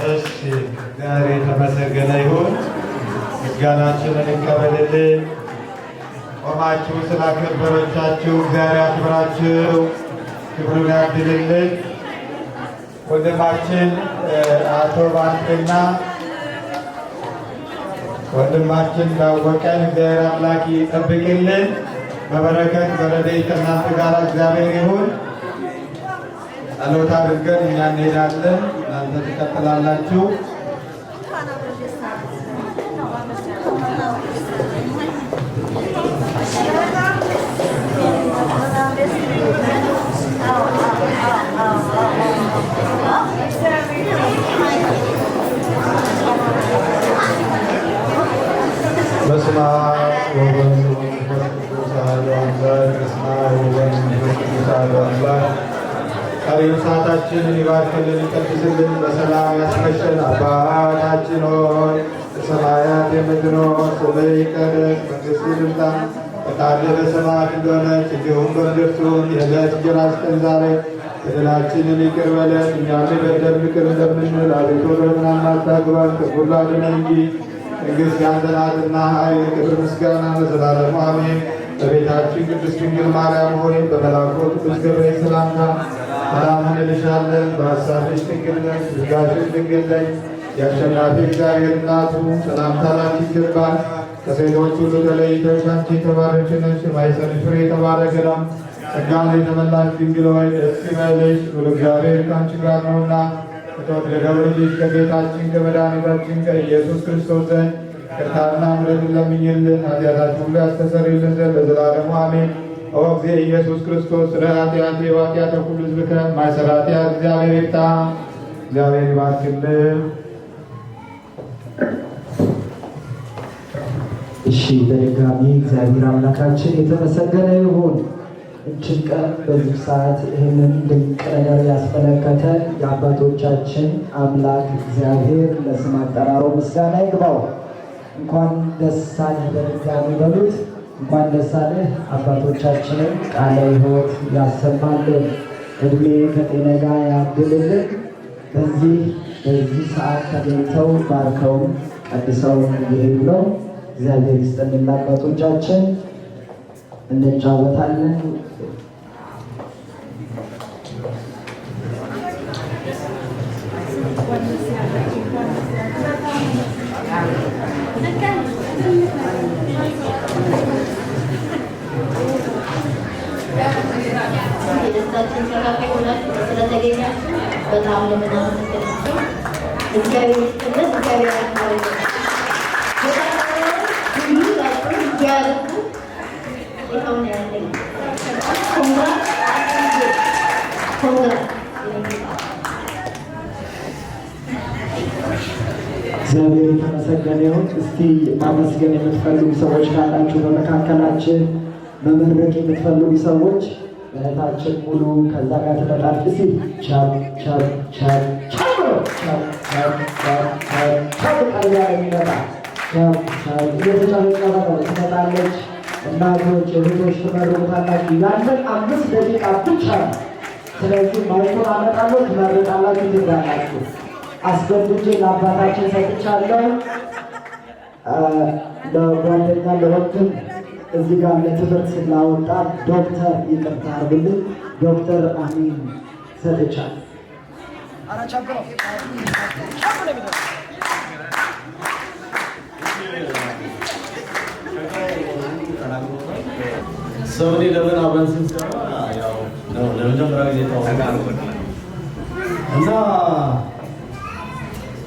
እሺ፣ እግዚአብሔር የተመሰገነ ይሁን። ምስጋናችንን ይቀበልልን። ቆማችሁ ስላከበረቻችሁ እግዚአብሔር ያክብራችሁ፣ ክብሩን ያድልልን። ወንድማችን አቶ ባንክና ወንድማችን ታወቀን እግዚአብሔር አምላክ ይጠብቅልን። በበረከት በረድኤት ከእናንተ ጋር እግዚአብሔር ይሁን። ጸሎት አድርገን እኛ እንሄዳለን፣ እናንተ ትቀጥላላችሁ። በስመ አብ ወወልድ ወመንፈስ ቅዱስ አሐዱ አምላክ። በስመ አብ ወወልድ ወመንፈስ ቅዱስ አሐዱ አምላክ። ቀሪውን ሰዓታችንን ይባርክልን፣ ይቀድስልን፣ በሰላም ያስመሸን። አባታችን ሆይ በሰማያት የምትኖር፣ ስምህ ይቀደስ፣ መንግሥትህ ትምጣ፣ ፈቃድህ በሰማያት እንደሆነች እንዲሁም በምድር ትሁን። የዕለት እንጀራችንን ስጠን ዛሬ፣ በደላችንን ይቅር በለን እኛም የበደሉንን ይቅር እንደምንል፣ አቤቱ ወደ ፈተና አታግባን፣ ከክፉ ሁሉ አድነን እንጂ መንግሥት ያንተ ናትና፣ ኃይል፣ ክብር፣ ምስጋና ለዘላለሙ አሜን። እመቤታችን ቅድስት ድንግል ማርያም ሆይ በመልአኩ ቅዱስ ገብርኤል ሰላምታ ሰላም እንልሻለን። በሐሳብሽ ድንግል ነሽ፣ በሥጋሽም ድንግል ነሽ። የአሸናፊ እግዚአብሔር እናቱ ሰላምታ ላንቺ ይገባል። ከሴቶች ሁሉ ተለይተሽ አንቺ የተባረክሽ ነሽ፣ የማኅፀንሽ ፍሬ የተባረከ ነው። ጸጋን የተመላሽ ድንግል ሆይ ደስ ይበልሽ፣ ልዑል እግዚአብሔር ከአንቺ ጋር ነውና ከተወደደው ልጅሽ ከጌታችን ከመድኃኒታችን ከኢየሱስ ክርስቶስ ዘንድ ይቅርታና ምሕረትን ለምኝልን ኃጢአታችንን ሁሉ ያስተሰርይልን ዘንድ ለዘላለሙ አሜን። ኦ እግዚእ ኢየሱስ ክርስቶስ ስለ ኃጢአቴ ወኃጢአተ ኩሉ ሕዝብከ ማእሰረ ኃጢአት እግዚአብሔር ይፍታ። እግዚአብሔር ይባርክልን። እሺ፣ በድጋሚ እግዚአብሔር አምላካችን የተመሰገነ ይሁን። እችን ቀን በዚህ ሰዓት ይህንን ድንቅ ነገር ያስመለከተን የአባቶቻችን አምላክ እግዚአብሔር ለስም አጠራሩ ምስጋና ይግባው። እንኳን ደስ አለህ በድጋሚ በሉት። እንኳን ደስ አለህ። አባቶቻችንን ቃለ ሕይወት ያሰማልን፣ እድሜ ከጤና ጋር ያድልልን። በዚህ ሰዓት ተገኝተው ባርከውን ቀድሰውን እየሄዱ ነው። እግዚአብሔር ይስጥልን አባቶቻችን። እንጫወታለን። የደስታችን ተካፋይ ሆናችሁ ስለተገኛችሁ በጣም ነው የምናመሰግናችሁ። እግዚአብሔር ይስጥልን፣ እግዚአብሔር ያክብርልን። ሁሉ ላችሁ እንዲያደርጉ ይኸው ነው ያለኝ። Congra, congra. እግዚአብሔር የተመሰገነ ይሁን። እስቲ ማመስገን የምትፈልጉ ሰዎች ካላችሁ፣ በመካከላችን መመረቅ የምትፈልጉ ሰዎች፣ እህታችን ሙሉ ከዛ ጋር ትመጣለች። እስቲ ቻው ቻው ቻው ቻው ቻው ቻው ቻው ቻው ቻው ቃል ጋር የሚመጣ ቻው ቻው እየተጨበጨበ ነው ትመጣለች። እናቶች፣ እህቶች ትመርቁታላችሁ። ያለን 5 ደቂቃ ብቻ ነው። ስለዚህ ማይኩን አመጣለሁ፣ ትመርቃላችሁ፣ ትሄዳላችሁ። አስገድጄ ለአባታችን ሰጥቻለሁ። ለጓደኛ ለወንድም እዚህ ጋር ለትምህርት ስላወጣ ዶክተር፣ ይቅርታ አድርግልኝ፣ ዶክተር አሚን ሰጥቻለሁ። 7-Eleven አብረን ስንሰራ ያው ነው ለመጀመሪያ ጊዜ ተዋወቅን እና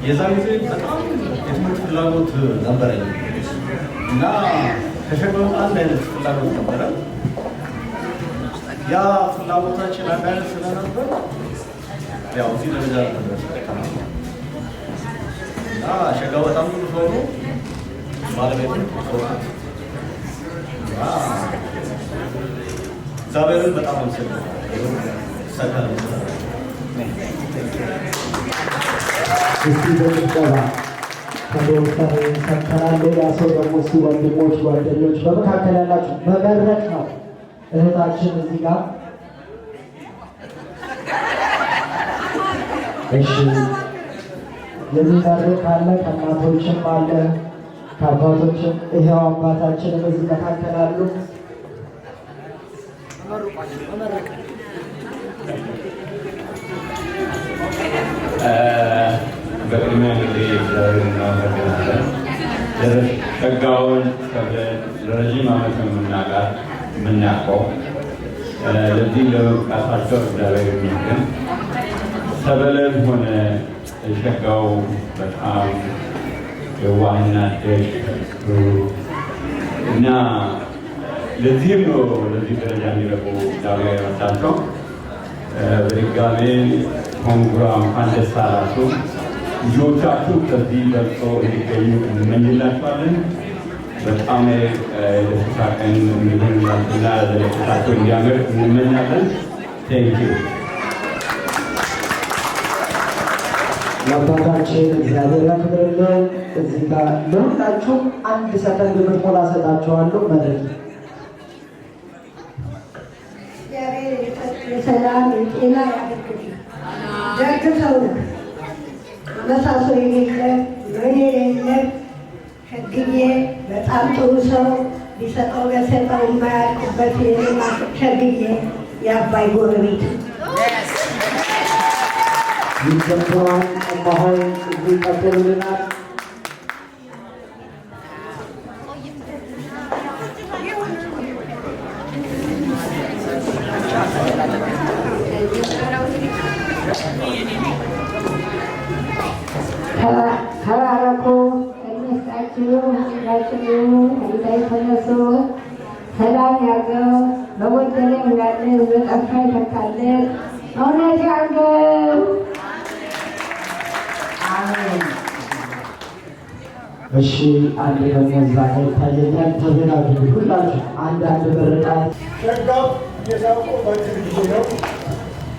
የዛን ጊዜ በጣም የትምህርት ፍላጎት ነበረኝ እና ከሸጋው አንድ አይነት ፍላጎት ነበረ። ያ ፍላጎታችን አንድ አይነት ስለነበር ያው እዚህ ደረጃ ደረሰ እና ሸጋው በጣም ጥሩ ሰው ነው። ባለቤቱም ጥሩ ሰው ናት እና እግዚአብሔርን በጣም አመሰግናለሁ። ይሳካል። እስቲ በጭብጨባ ከዶክተር ሰምተናል። ሌላ ሰው ደግሞ እስቲ ወንድሞች፣ ጓደኞች በመካከል ያላችሁ መመረቅ ነው። እህታችን እዚህ ጋር፣ እሺ፣ የሚመርቅ ካለ ከእናቶችም አለ ከአባቶችም፣ ይኸው አባታችንም እዚህ መካከል አሉ። በቅድሚያ እንግዲህ እግዚአብሔር እናመሰግናለን። ሸጋውን ለረዥም ዓመት ነው የምናውቃት የምናውቀው። ለዚህ ለመብቃታቸው እግዚአብሔር ይመስገን። ሰበለም ሆነ ሸጋው በጣም የዋህና ደግ እና ለዚህም ነው ለዚህ ደረጃ እንዲበቁ እግዚአብሔር ያመጣቸው። በድጋሜ congra፣ እንኳን ደስ አላችሁ። ልጆቻችሁ ከዚህ በልጦ እንዲገኙ እንመኝላችኋለን። በጣም የደስታ ቀን እንዲሆንላችሁና ዘለቄታቸው እንዲያምር እንመኛለን። Thank you. ለአባታችን እግዚአብሔር ያክብርልን። እዚህ ጋር ለሁላችሁም 1 ሰከንድ የምትሞላ ሰጣችኋለሁ። መድረክ እግዚአብሔር የሰላም የጤና ያድርግልን። ደግ ሰው ነው። አመሳሶ የሌለ ምን የሌለ ሸግዬ በጣም ጥሩ ሰው፣ ቢሰጠው ቢሰጠው የማያልቅበት የኔማ ሸግዬ የአባይ ጎረቤት። ይገባዋል። እማሆይ እዚህ ይቀጥሉልናል። ተባረኩ። እድሜ ይስጣችሁ። ሁላችሁ ከጌታ ተነሱ። ሰላም ያርገው። በጎደለ ይሙላልን፣ በጠፋ ይተካልን። እውነት ያርገው። አሜን። እሺ፣ አንድ ደግሞ እዛ ጋር ይታየኛል። ተዘጋጁ ሁላችሁ፣ አንድ አንድ ምርቃት። ሸጋው የሳውቀው በአጭር ጊዜ ነው።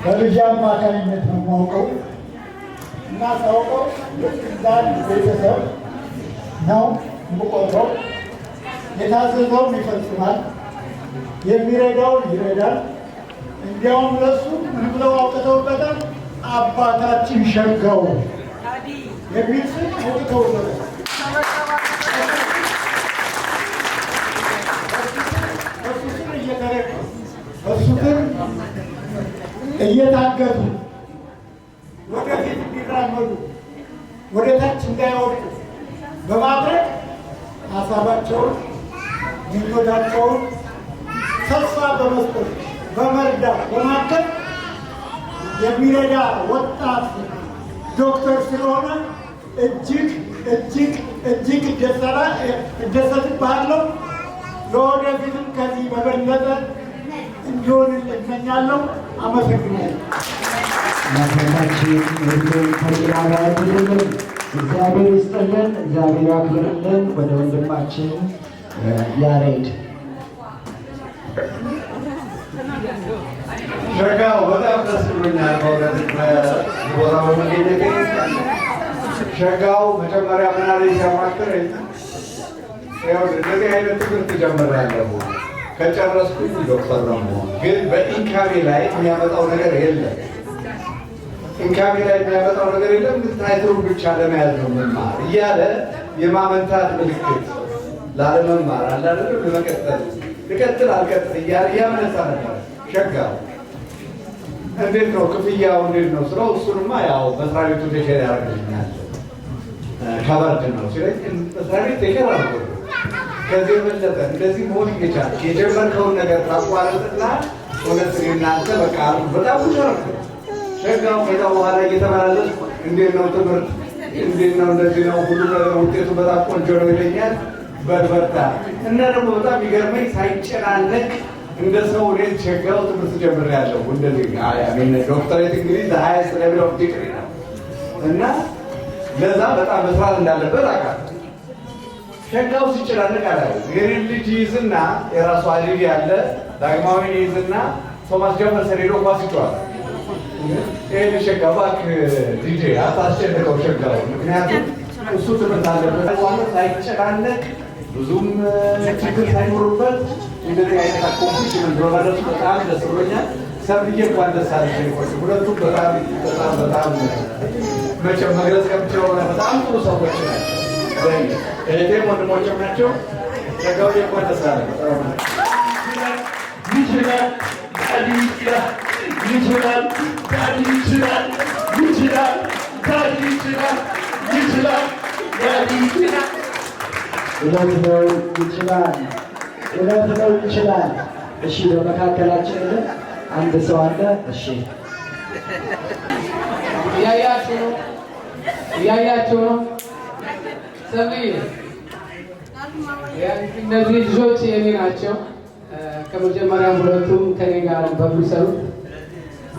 በልጅ አማካኝነት ነው የማውቀው እና ሳውቀው ልክ እንደ አንድ ቤተሰብ ነው የምቆጥረው። የታዘዘውን ይፈጽማል፣ የሚረዳውን ይረዳል። እንዲያውም ለሱ ምን ብለው አውጥተውበታል? አባታችን ሸጋው የሚል ስም አውጥተውበታል። በሱ ስር እየተረዱ፣ በሱ ስር እየታገዙ፣ ወደፊት እንዲራመዱ፣ ወደ ታች እንዳይወድቁ በማድረግ ሀሳባቸውን፣ ምኞታቸውን ተስፋ በመስጠት፣ በመርዳት፣ በማገዝ የሚረዳ ወጣት ዶክተር ስለሆነ እጅግ እጅግ እጅግ እደሰትብሃለሁ። ለወደፊትም ከዚህ በበለጠ እንዲሆን እመኛለሁ። አመሰግናለሁ። እናቶቻችን ሁሉ ከሌላ ያድርግልን። እግዚአብሔር ይስጥልን፣ እግዚአብሔር ያክብርልን። ወደ ወንድማችን ያሬድ። ሸጋው፣ በጣም ደስ ብሎኛል በእውነት ቦታ በመገኘቴ። ሸጋው መጀመሪያ ምን አለኝ ሲያማክረኝ፣ ይኸውልህ እንደዚህ አይነት ትምህርት ጀምሬያለሁ፣ ከጨረስኩኝ ዶክተር ነው የምሆን፣ ግን በ income ኤ ላይ የሚያመጣው ነገር የለም። Income ኤ ላይ የሚያመጣው ነገር የለም፣ ግን title ኡ ብቻ ለመያዝ ነው መማር እያለ የማመንታት ምልክት፣ ላለመማር አለ አይደለም፣ ለመቀጠል፣ ልቀጥል አልቀጥል እያለ እያመነታ ነበር። ሸጋው፣ እንዴት ነው ክፍያው እንዴት ነው ስለው፣ እሱንማ ያው መስሪያ ቤቱ take care ያደርግልኛል፣ covered ነው ሲለኝ፣ መስሪያ ቤት take care አድርጎ ከዚህ የበለጠ እንደዚህ መሆን እየቻልክ የጀመርከውን ነገር ታቋርጥና እውነት እኔ እናንተ በቃ በጣም ብዙ ረፍ ሸጋው። ከዛ በኋላ እየተመላለስኩ እንዴት ነው ትምህርት፣ እንዴት ነው፣ እንደዚህ ነው፣ ሁሉ ነገር ውጤቱ በጣም ቆንጆ ነው ይለኛል። በርበርታ እና ደግሞ በጣም የሚገርመኝ ሳይጨናነቅ እንደ ሰው እኔ ሸጋው ትምህርት ጀምሬያለሁ። እንደዚህ ዶክተሬት እንግዲህ highest level of degree ነው እና ለዛ በጣም መስራት እንዳለበት አውቃለሁ። ሸጋው ሲጨናነቅ አላየሁም። የኔን ልጅ ይይዝና፣ የራሱ ልጅ ያለ ዳግማዊን ይይዝና ቶማስ ጀፈርሰን ሄዶ ኳስ ይጫወታል። ይሄን ሸጋው እባክህ ልጄ አታስጨንቀው ሸጋው፣ ምክንያቱም እሱ ትምህርት አለበት። ሳይጨናነቅ፣ ብዙም ችግር ሳይኖርበት እንደዚህ አይነት accomplishment በመድረሱ በጣም ደስ ብሎኛል። ሰብልዬ፣ እንኳን ደስ አለሽ። ሁለቱም በጣም በጣም በጣም መቼም መግለጽ ከምችለው በላይ በጣም ጥሩ ሰዎች ናቸው። እህቴም ወንድሞችም ናቸው። ሸጋውዬ፣ እንኳን ደስ አለህ። ይችላል፣ ዳዲ ይችላል፣ ይችላል፣ ዳዲ ይችላል፣ ይችላል፣ ዳዲ ይችላል፣ ይችላል፣ ዳዲ ይችላል። እውነት ነው ይችላል። እውነት ነው ይችላል። እሺ፣ በመካከላችን ግን አንድ ሰው አለ። እሺ። እያያችሁ ነው፣ እያያችሁ ነው። ሰብልዬ፣ እነዚህ ልጆች የኔ ናቸው። ከመጀመሪያ ሁለቱም ከኔ ጋር ነበር የሚሰሩት።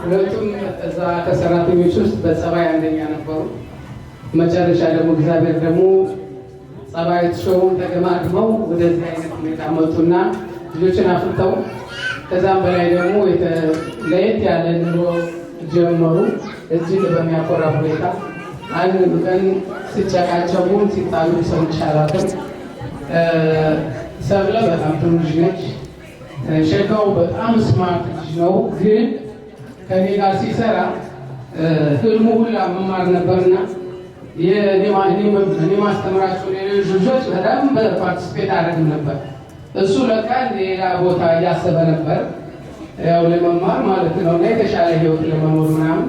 ሁለቱም እዛ ከሰራተኞች ውስጥ በጸባይ አንደኛ ነበሩ። መጨረሻ ደግሞ እግዚአብሔር ደግሞ ጸባያቸውን ተገማግመው ወደዚህ አይነት ሁኔታ መጡና ልጆችን አፍርተው ከዛም በላይ ደግሞ ለየት ያለ ኑሮ ጀመሩ። እጅግ በሚያኮራ ሁኔታ አንድ ቀን ሲጨቃጨቁም ሲጣሉ ሰምቼ አላውቅም። ሰብለ በጣም ጥሩ ልጅ ነች። ሸጋው በጣም smart ልጅ ነው፣ ግን ከኔ ጋር ሲሰራ ህልሙ ሁላ መማር ነበርና እኔ ማስተምራቸው ሌሎች ልጆች በደንብ participate አደረግም ነበር። እሱ ለካ ሌላ ቦታ እያሰበ ነበር፣ ያው ለመማር ማለት ነው እና የተሻለ ህይወት ለመኖር ምናምን።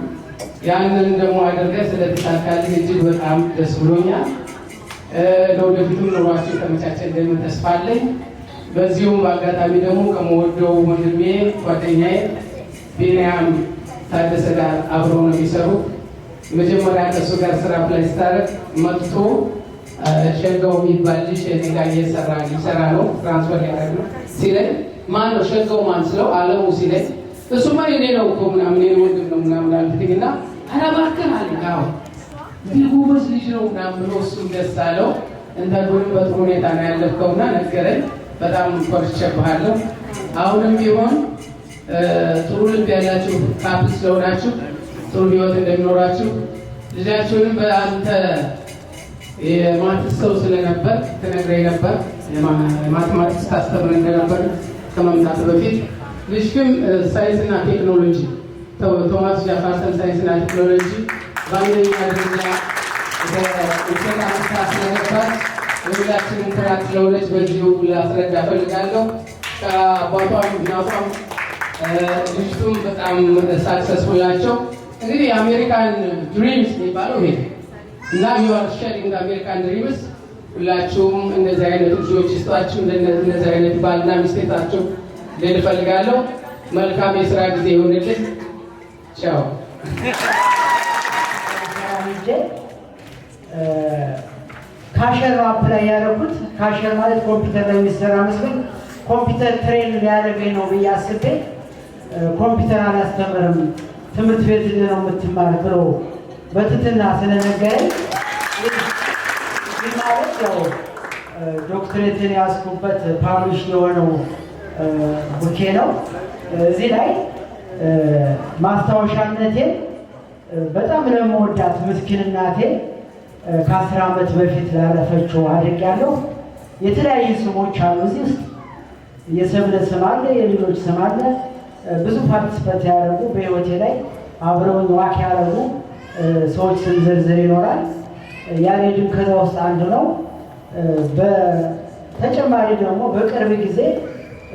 ያንን ደግሞ አድርገህ ስለተሳካልህ እጅግ በጣም ደስ ብሎኛል። ለወደፊቱም ኑሯቸው የተመቻቸ እንደሚሆን ተስፋ አለኝ። በዚሁም በአጋጣሚ ደግሞ ከምወደው ወንድሜ ጓደኛዬ ቢንያም ታደሰ ጋር አብረው ነው የሚሰሩት። መጀመሪያ ከእሱ ጋር ስራ apply ስታደርግ መጥቶ ሸጋው የሚባል ልጅ እኔ ጋር እየሰራ ሊሰራ ነው፣ transfer ሊያደርግ ነው ሲለኝ፣ ማን ነው ሸጋው ማን ስለው አለሙ ሲለኝ፣ እሱማ የኔ ነው እኮ ምናምን፣ የኔ ወንድም ነው ምናምን አልኩትኝ እና ኧረ እባክህ አለኝ። አዎ፣ እንዲህ ጎበዝ ልጅ ነው ምናምን ብሎ እሱም ደስ አለው። Interview ንም በጥሩ ሁኔታ ነው ያለፍከውና ነገረኝ። በጣም ኮርቼብሃለሁ። አሁንም ቢሆን ጥሩ ልብ ያላችሁ couple ስለሆናችሁ ጥሩ ህይወት እንደሚኖራችሁ፣ ልጃችሁንም በአንተ የ maths ሰው ስለነበር ትነግረኝ ነበር፣ የ mathematics ታስተምር እንደነበር ከመምጣት በፊት። ልጅህም ሳይንስና ቴክኖሎጂ፣ ቶማስ ጃፋርሰን ሳይንስና ቴክኖሎጂ በአንደኛ ደረጃ ውጤት አምጥታ ስለገባች የሁላችንም ኩራት ስለሆነች በዚሁ ላስረዳ እፈልጋለሁ። ከአባቷም እናቷም ልጅቱም በጣም successful ናቸው። እንግዲህ የ American dreams የሚባለው ይሄ እና you are sharing American dreams። ሁላችሁም እንደዚህ አይነት ልጆች ይስጣችሁ፣ እንደዚህ አይነት ባልና ሚስት ይስጣችሁ ልል እፈልጋለሁ። መልካም የስራ ጊዜ ይሁንልን። ቻው። ሄጄ cashier ነው apply ያደረኩት። Cashier ማለት ኮምፒውተር ላይ የሚሰራ መስሎኝ፣ ኮምፒውተር train ሊያደርገኝ ነው ብዬ አስቤ፣ ኮምፒውተር አላስተምርም፣ ትምህርት ቤት ነው የምትማር ብሎ በትህትና ስለነገረኝ፣ ይህ ማለት ያው ዶክትሬትን ያዝኩበት publish የሆነው book ኤ ነው። እዚህ ላይ ማስታወሻነቴን በጣም ለመወዳት ምስኪን እናቴ ከ10 ዓመት በፊት ላረፈችው አድርጌያለሁ። የተለያዩ ስሞች አሉ እዚህ ውስጥ፣ የሰብለ ስም አለ፣ የሌሎች ስም አለ። ብዙ participate ያደረጉ፣ በህይወቴ ላይ አብረውኝ walk ያደረጉ ሰዎች ስም ዝርዝር ይኖራል። ያሬድም ከዛ ውስጥ አንዱ ነው። በተጨማሪ ደግሞ በቅርብ ጊዜ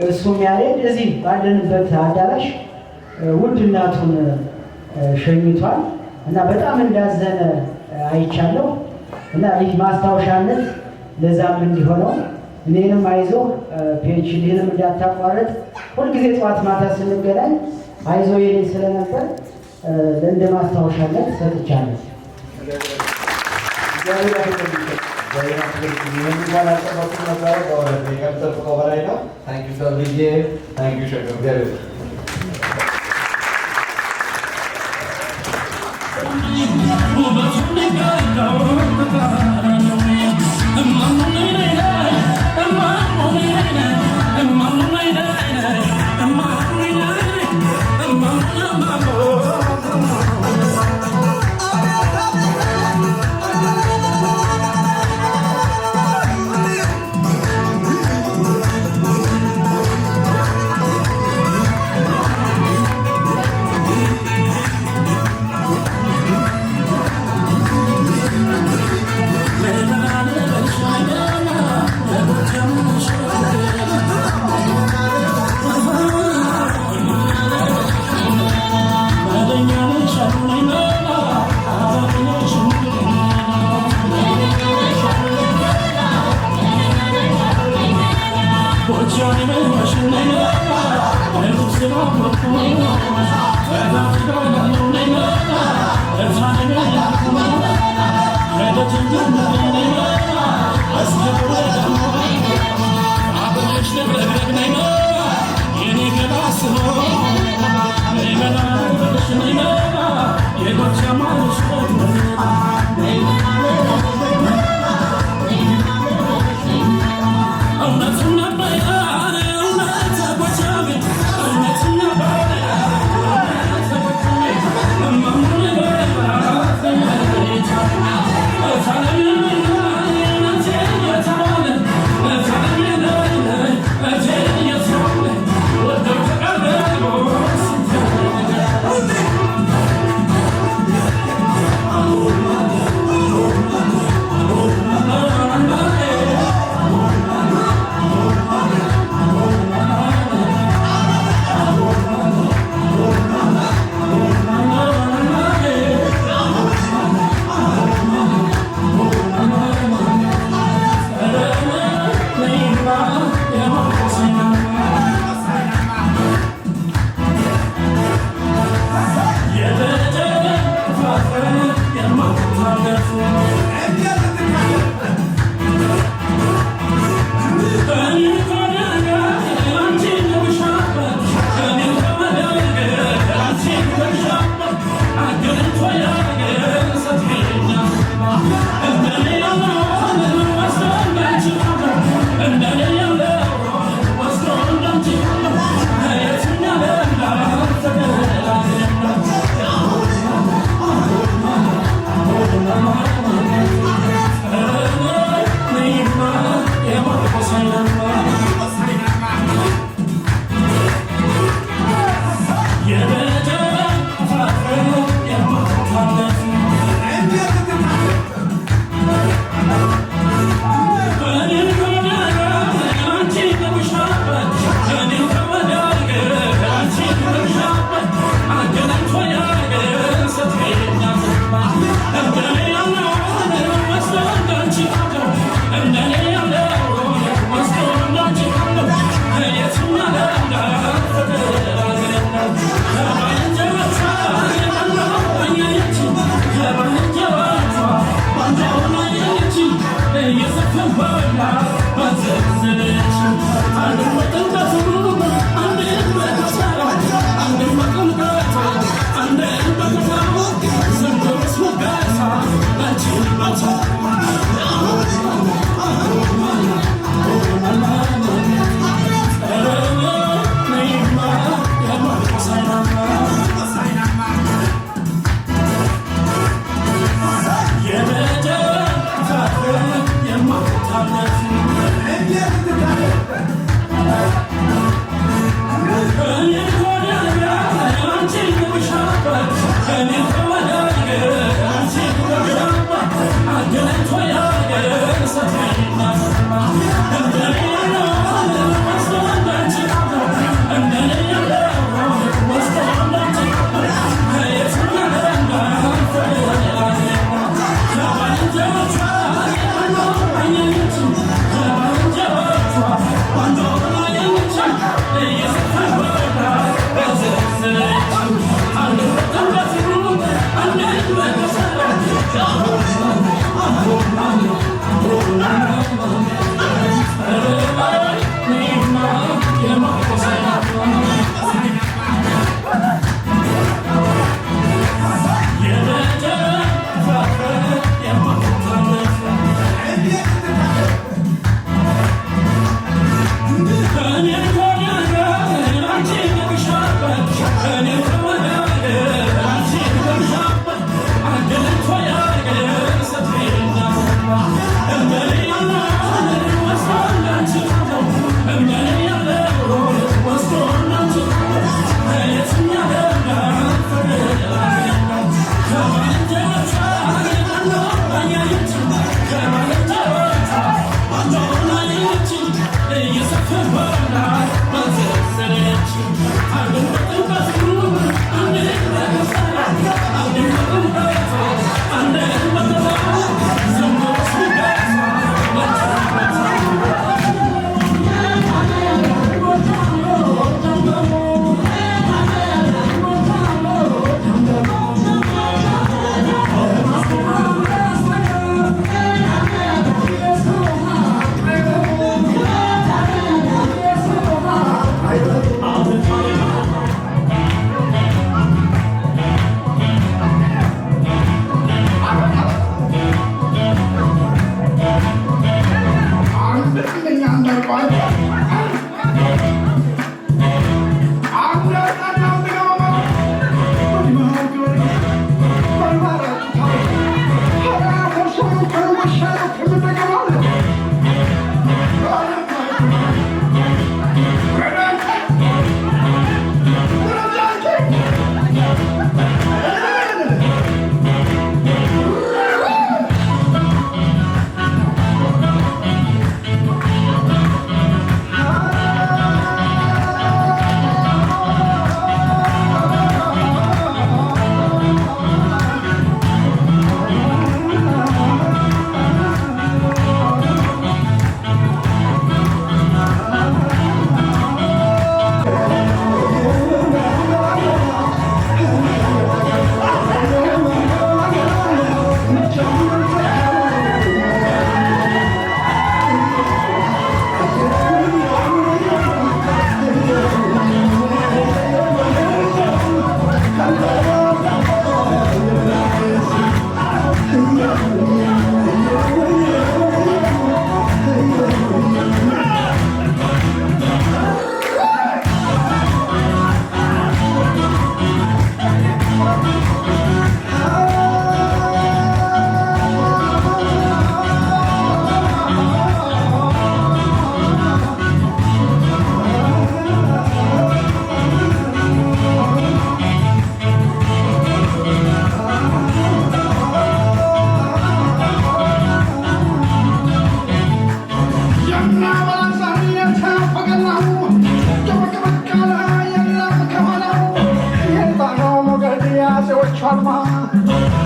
እሱም ያሬድ እዚህ ባለንበት አዳራሽ ውድ እናቱን ሸኝቷል እና በጣም እንዳዘነ አይቻለሁ እና ይህ ማስታወሻነት ለዛም እንዲሆነው፣ እኔንም አይዞ PhD ህንም እንዳታቋርጥ ሁልጊዜ ጠዋት ማታ ስንገናኝ አይዞ የኔ ስለነበር እንደ ማስታወሻነት ሰጥቻለሁ። እግዚአብሔር ያክብርልኝ። ይህን እንኳን አልጠበኩም ነበረ። በእውነት ከምጠብቀው በላይ ነው። Thank you ሰብልዬ፣ thank you ሸገው። እግዚአብሔር Thank you.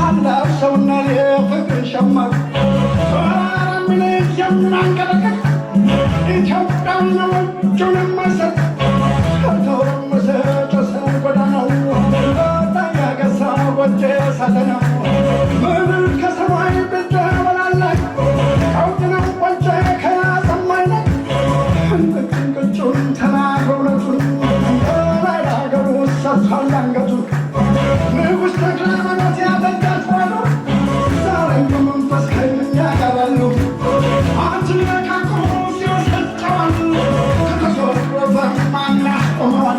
አላብሰውናል የፍቅር ሸማ ምን የምናንቀጠቅጥ ኢትዮጵያዊ ነው እጁን የማይሰጥ ከተወረመሰ ጨሰ ጎዳናው ታያገሳ ወጀ ሳተናው ምድር ከሰማይ ብትበላለች ቀውጥ ነው ቆንጨ ከያሰማይነት እንቅጭ እንቅጩን ተናግሮ እውነቱን ላይ ለሀገሩ ሰጥቷል አንገቱን ንጉሥ ተክለ ሃይማኖት ያበጃል ፋኖ ዛሬም በመንፈስ ከእኛ ጋር አሉ። አንቺን ነካክቶ ሲወስድ ከተሰወረበ ማን ያስቆመዋል?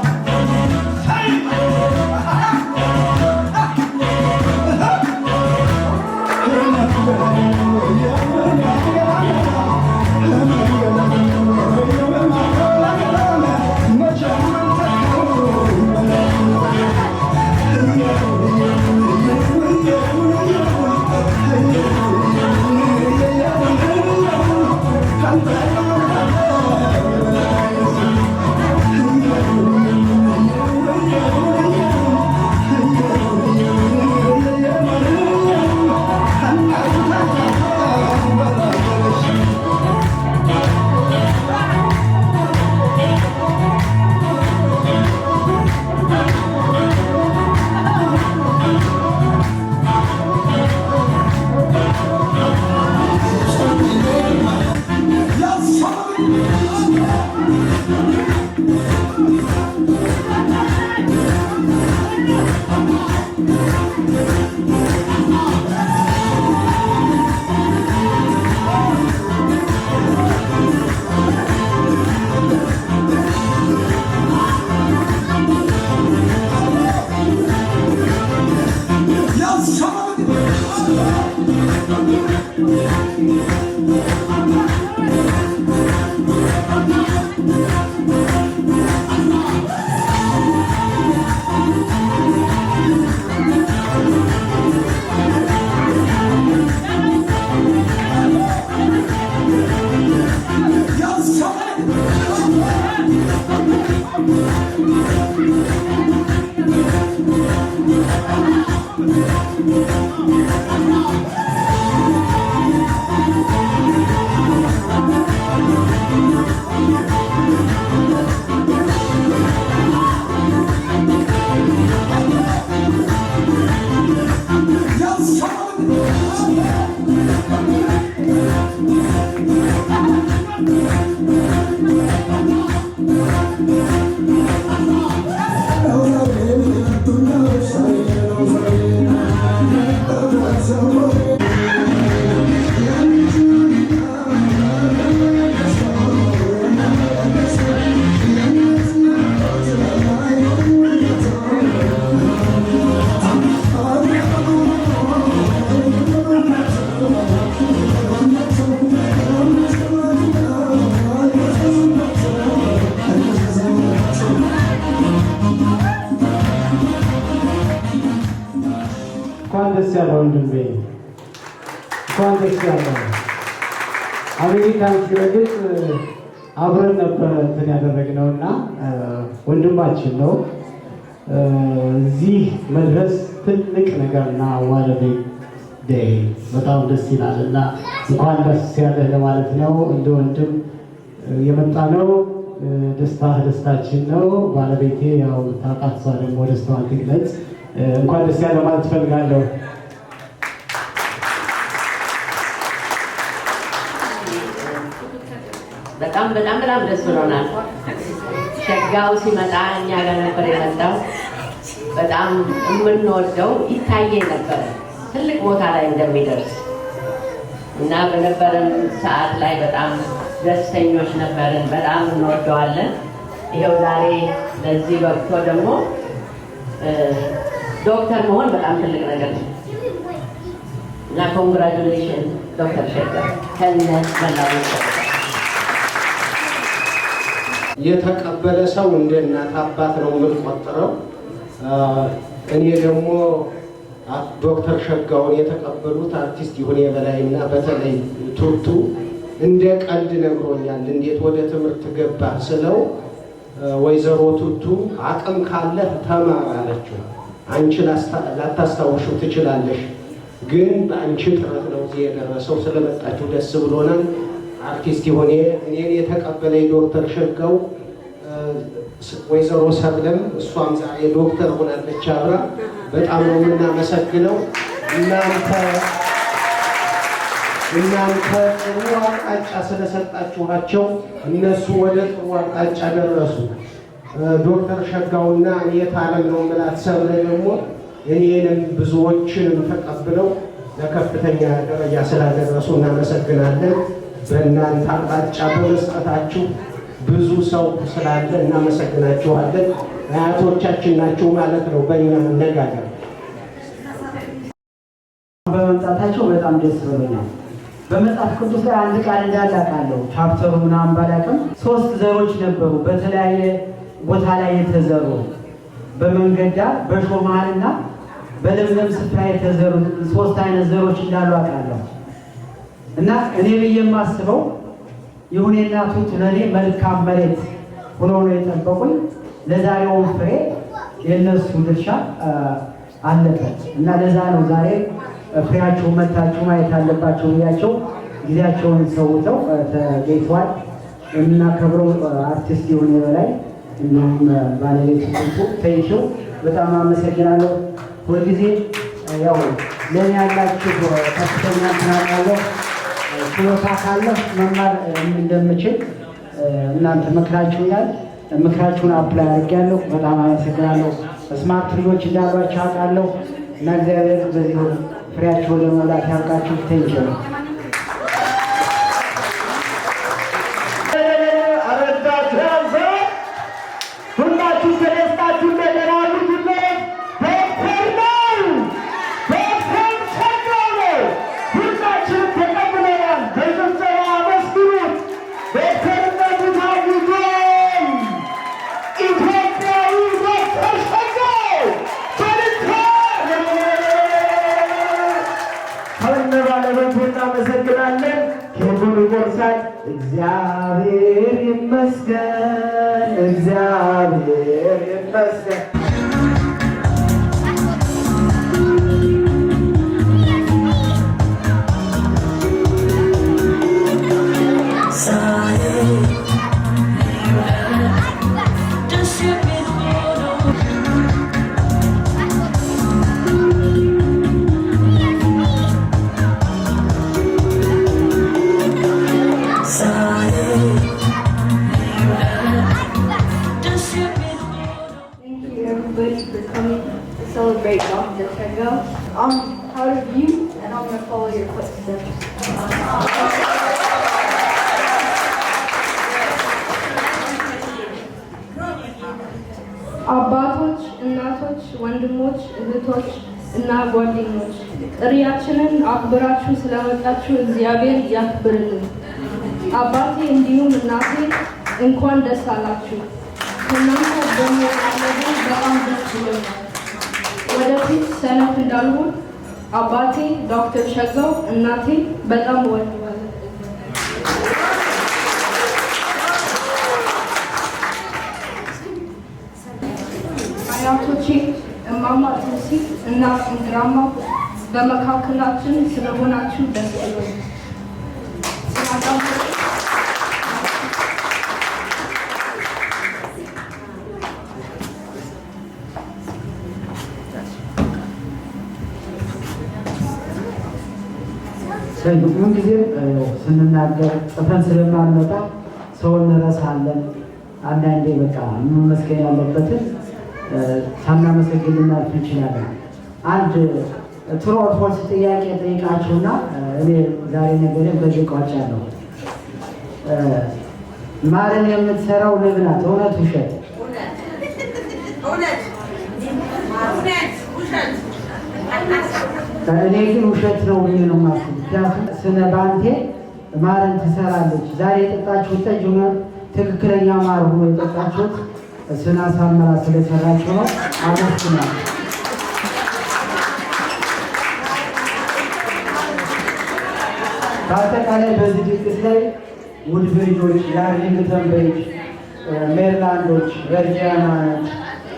እንኳን ደስ ያለ ወንድሜ፣ እንኳን ደስ ያለ። አሜሪካን ሲረግጥ አብረን ነበረ እንትን ያደረግነው እና ወንድማችን ነው። እዚህ መድረስ ትልቅ ነገር እና what a big day በጣም ደስ ይላል እና እንኳን ደስ ያለህ ለማለት ነው። እንደ ወንድም የመጣ ነው። ደስታ ደስታችን ነው። ባለቤቴ ያው ታውቃት፣ እሷ ደግሞ ደስታዋን ትግለጽ። እንኳን ደስ ያለህ ማለት እፈልጋለሁ። በጣም በጣም በጣም ደስ ብሎናል። ሸጋው ሲመጣ እኛ ጋር ነበር የመጣው። በጣም የምንወደው ይታየኝ ነበረ ትልቅ ቦታ ላይ እንደሚደርስ እና በነበረን ሰዓት ላይ በጣም ደስተኞች ነበርን። በጣም እንወደዋለን። ይኸው ዛሬ ለዚህ በቅቶ ደግሞ ዶክተር መሆን በጣም ትልቅ ነገር ነው እና congratulation ዶክተር ሸጋው ከነ መላው ቤተሰቡ። የተቀበለ ሰው እንደ እናት አባት ነው የምንቆጥረው። እኔ ደግሞ ዶክተር ሸጋውን የተቀበሉት አርቲስት ይሁኔ በላይና በተለይ ቱቱ እንደ ቀልድ ነግሮኛል። እንዴት ወደ ትምህርት ገባህ ስለው ወይዘሮ ቱቱ አቅም ካለህ ተማር አለችው። አንቺ ላታስታውሺው ትችላለሽ፣ ግን በአንቺ ጥረት ነው እዚህ የደረሰው። ስለመጣችሁ ደስ ብሎናል። አርቲስት ይሁኔ እኔን የተቀበለ ዶክተር ሸጋው ወይዘሮ ሰብለም እሷም ዛሬ ዶክተር ሆናለች አብራ። በጣም ነው የምናመሰግነው። እናንተ ጥሩ አቅጣጫ ስለሰጣችኋቸው እነሱ ወደ ጥሩ አቅጣጫ ደረሱ። ዶክተር ሸጋውና እኔ ታለም ነው የምላት ሰብለ ደግሞ እኔንም ብዙዎችንም ተቀብለው ለከፍተኛ ደረጃ ስላደረሱ እናመሰግናለን። በእናንተ አቅጣጫ በመስጠታችሁ ብዙ ሰው ስላለ እናመሰግናችኋለን። አያቶቻችን ናችሁ ማለት ነው በእኛ አነጋገር። በመምጣታቸው በጣም ደስ ብሎኛል። በመጽሐፍ ቅዱስ ላይ አንድ ቃል እንዳለ አውቃለሁ። Chapter ኡ ምናምን ባላውቅም ሶስት ዘሮች ነበሩ በተለያየ ቦታ ላይ የተዘሩ፣ በመንገድ ዳር፣ በእሾህ መሃልና በለምለም ስፍራ የተዘሩ ሶስት አይነት ዘሮች እንዳሉ አውቃለሁ። እና እኔ ብዬ የማስበው ይሁኔና ቱቱ ለእኔ መልካም መሬት ሆነው ነው የጠበቁኝ። ለዛሬው ፍሬ የእነሱ ድርሻ አለበት እና ለዛ ነው ዛሬ ፍሬያችሁ መታችሁ ማየት አለባቸው ብያቸው ጊዜያቸውን ሰውተው ተገኝተዋል። የምናከብረው አርቲስት ይሁኔ በላይ እንዲሁም ባለቤቱ ቱቱ፣ thank you፣ በጣም አመሰግናለሁ። ሁልጊዜ ያው ለእኔ ያላችሁ ከፍተኛ እንትን አውቃለሁ። ችሎታ ካለ መማር እንደምችል እናንተ መክራችሁኛል። ምክራችሁን apply አድርጌያለሁ። በጣም አመሰግናለሁ። Smart ልጆች እንዳሏችሁ አውቃለሁ እና እግዚአብሔር በዚሁ ፍሬያቸውን ለመብላት ያብቃችሁ። Thank you. አረዳት ያዘ። ሁላችሁ ተደስታችሁ እንደገና አድርጉለት። ዶክተር ነው፣ ዶክተር ሸጋው ነው። ሁላችንም ተቀብለናል። በጭብጨባ አመስግኑት። ዶክተርነቱ ታውጇል። ኢትዮጵያዊ ዶክተር ሸጋው በልታ ከነ ባለቤቱ እናመሰግናለን። ኬኩን ይቆርሳል። እግዚአብሔር ይመስገን፣ እግዚአብሔር ይመስገን። Thank you everybody for coming to celebrate Dr. Shegaw. I'm proud of you and I'm going to follow your footsteps. አባቶች፣ እናቶች፣ ወንድሞች፣ እህቶች እና ጓደኞች፣ ጥሪያችንን አክብራችሁ ስለመጣችሁ እግዚአብሔር ያክብርልን። አባቴ እንዲሁም እናቴ እንኳን ደስ አላችሁ። ከእናንተ በመወላለዴ በጣም ደስ ብሎኛል። ወደፊት ሰነፍ እንዳልሆን አባቴ ዶክተር ሸጋው፣ እናቴ በጣም እወደዋለሁ። አያቶቼ እማማ ትንሲት እና እንግራማ በመካከላችን ስለሆናችሁ ደስ ብሎኛል። ስላዳመጣችሁ ምንጊዜም ስንናገር ጽፈን ስለማንመጣ ሰው እንረሳለን። አንዳንዴ በቃ መመስገን ያለበትን ሳናመሰግን ልናልፍ እንችላለን። አንድ true or false ጥያቄ ጠይቃችሁና እኔ ዛሬ ነገሬን በዚህ ቋጫለሁ። ማርን የምትሰራው ንብ ናት። እውነት ውሸት? እውነት፣ እውነት፣ ውሸት። እኔ ግን ውሸት ነው ብዬ ነው የማስበው። ምክንያቱም ስነ ባንቴ ማርን ትሰራለች። ዛሬ የጠጣችሁት ጠጅ እውነት ትክክለኛ ማር ሆኖ የጠጣችሁት ስነ አሳምራ ስለሰራችሁ ነው። አመስግናለሁ። በአጠቃላይ በዚህ ድግስ ላይ ውድብሪጆች፣ የአርሊንግተን ብሪጅ፣ ሜሪላንዶች፣ ቨርጂኒያኖች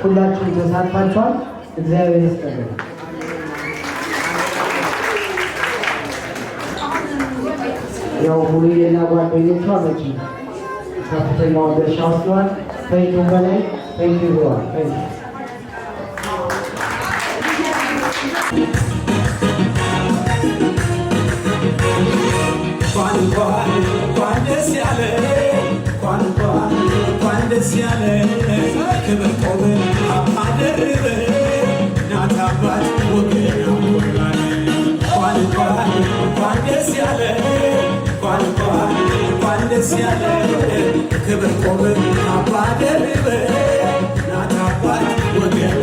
ሁላችሁም ተሳትፋችኋል። እግዚአብሔር ይስጥልን። ያው ሙሉዬና ጓደኞቿ መቼ ከፍተኛውን ድርሻ ወስደዋል። Thank you በላይ። Thank you ብለዋል። Thank you. እንኳን እንኳን እንኳን ደስ ያለ፣ እንኳን እንኳን እንኳን ደስ ያለ። ክብር ቆብ አደርብ እናት አባት ወገን አኮራን። እንኳን እንኳን እንኳን ደስ ያለ፣ እንኳን እንኳን እንኳን ደስ ያለ። ክብር ቆብ አደርብ እናት አባት ወገን።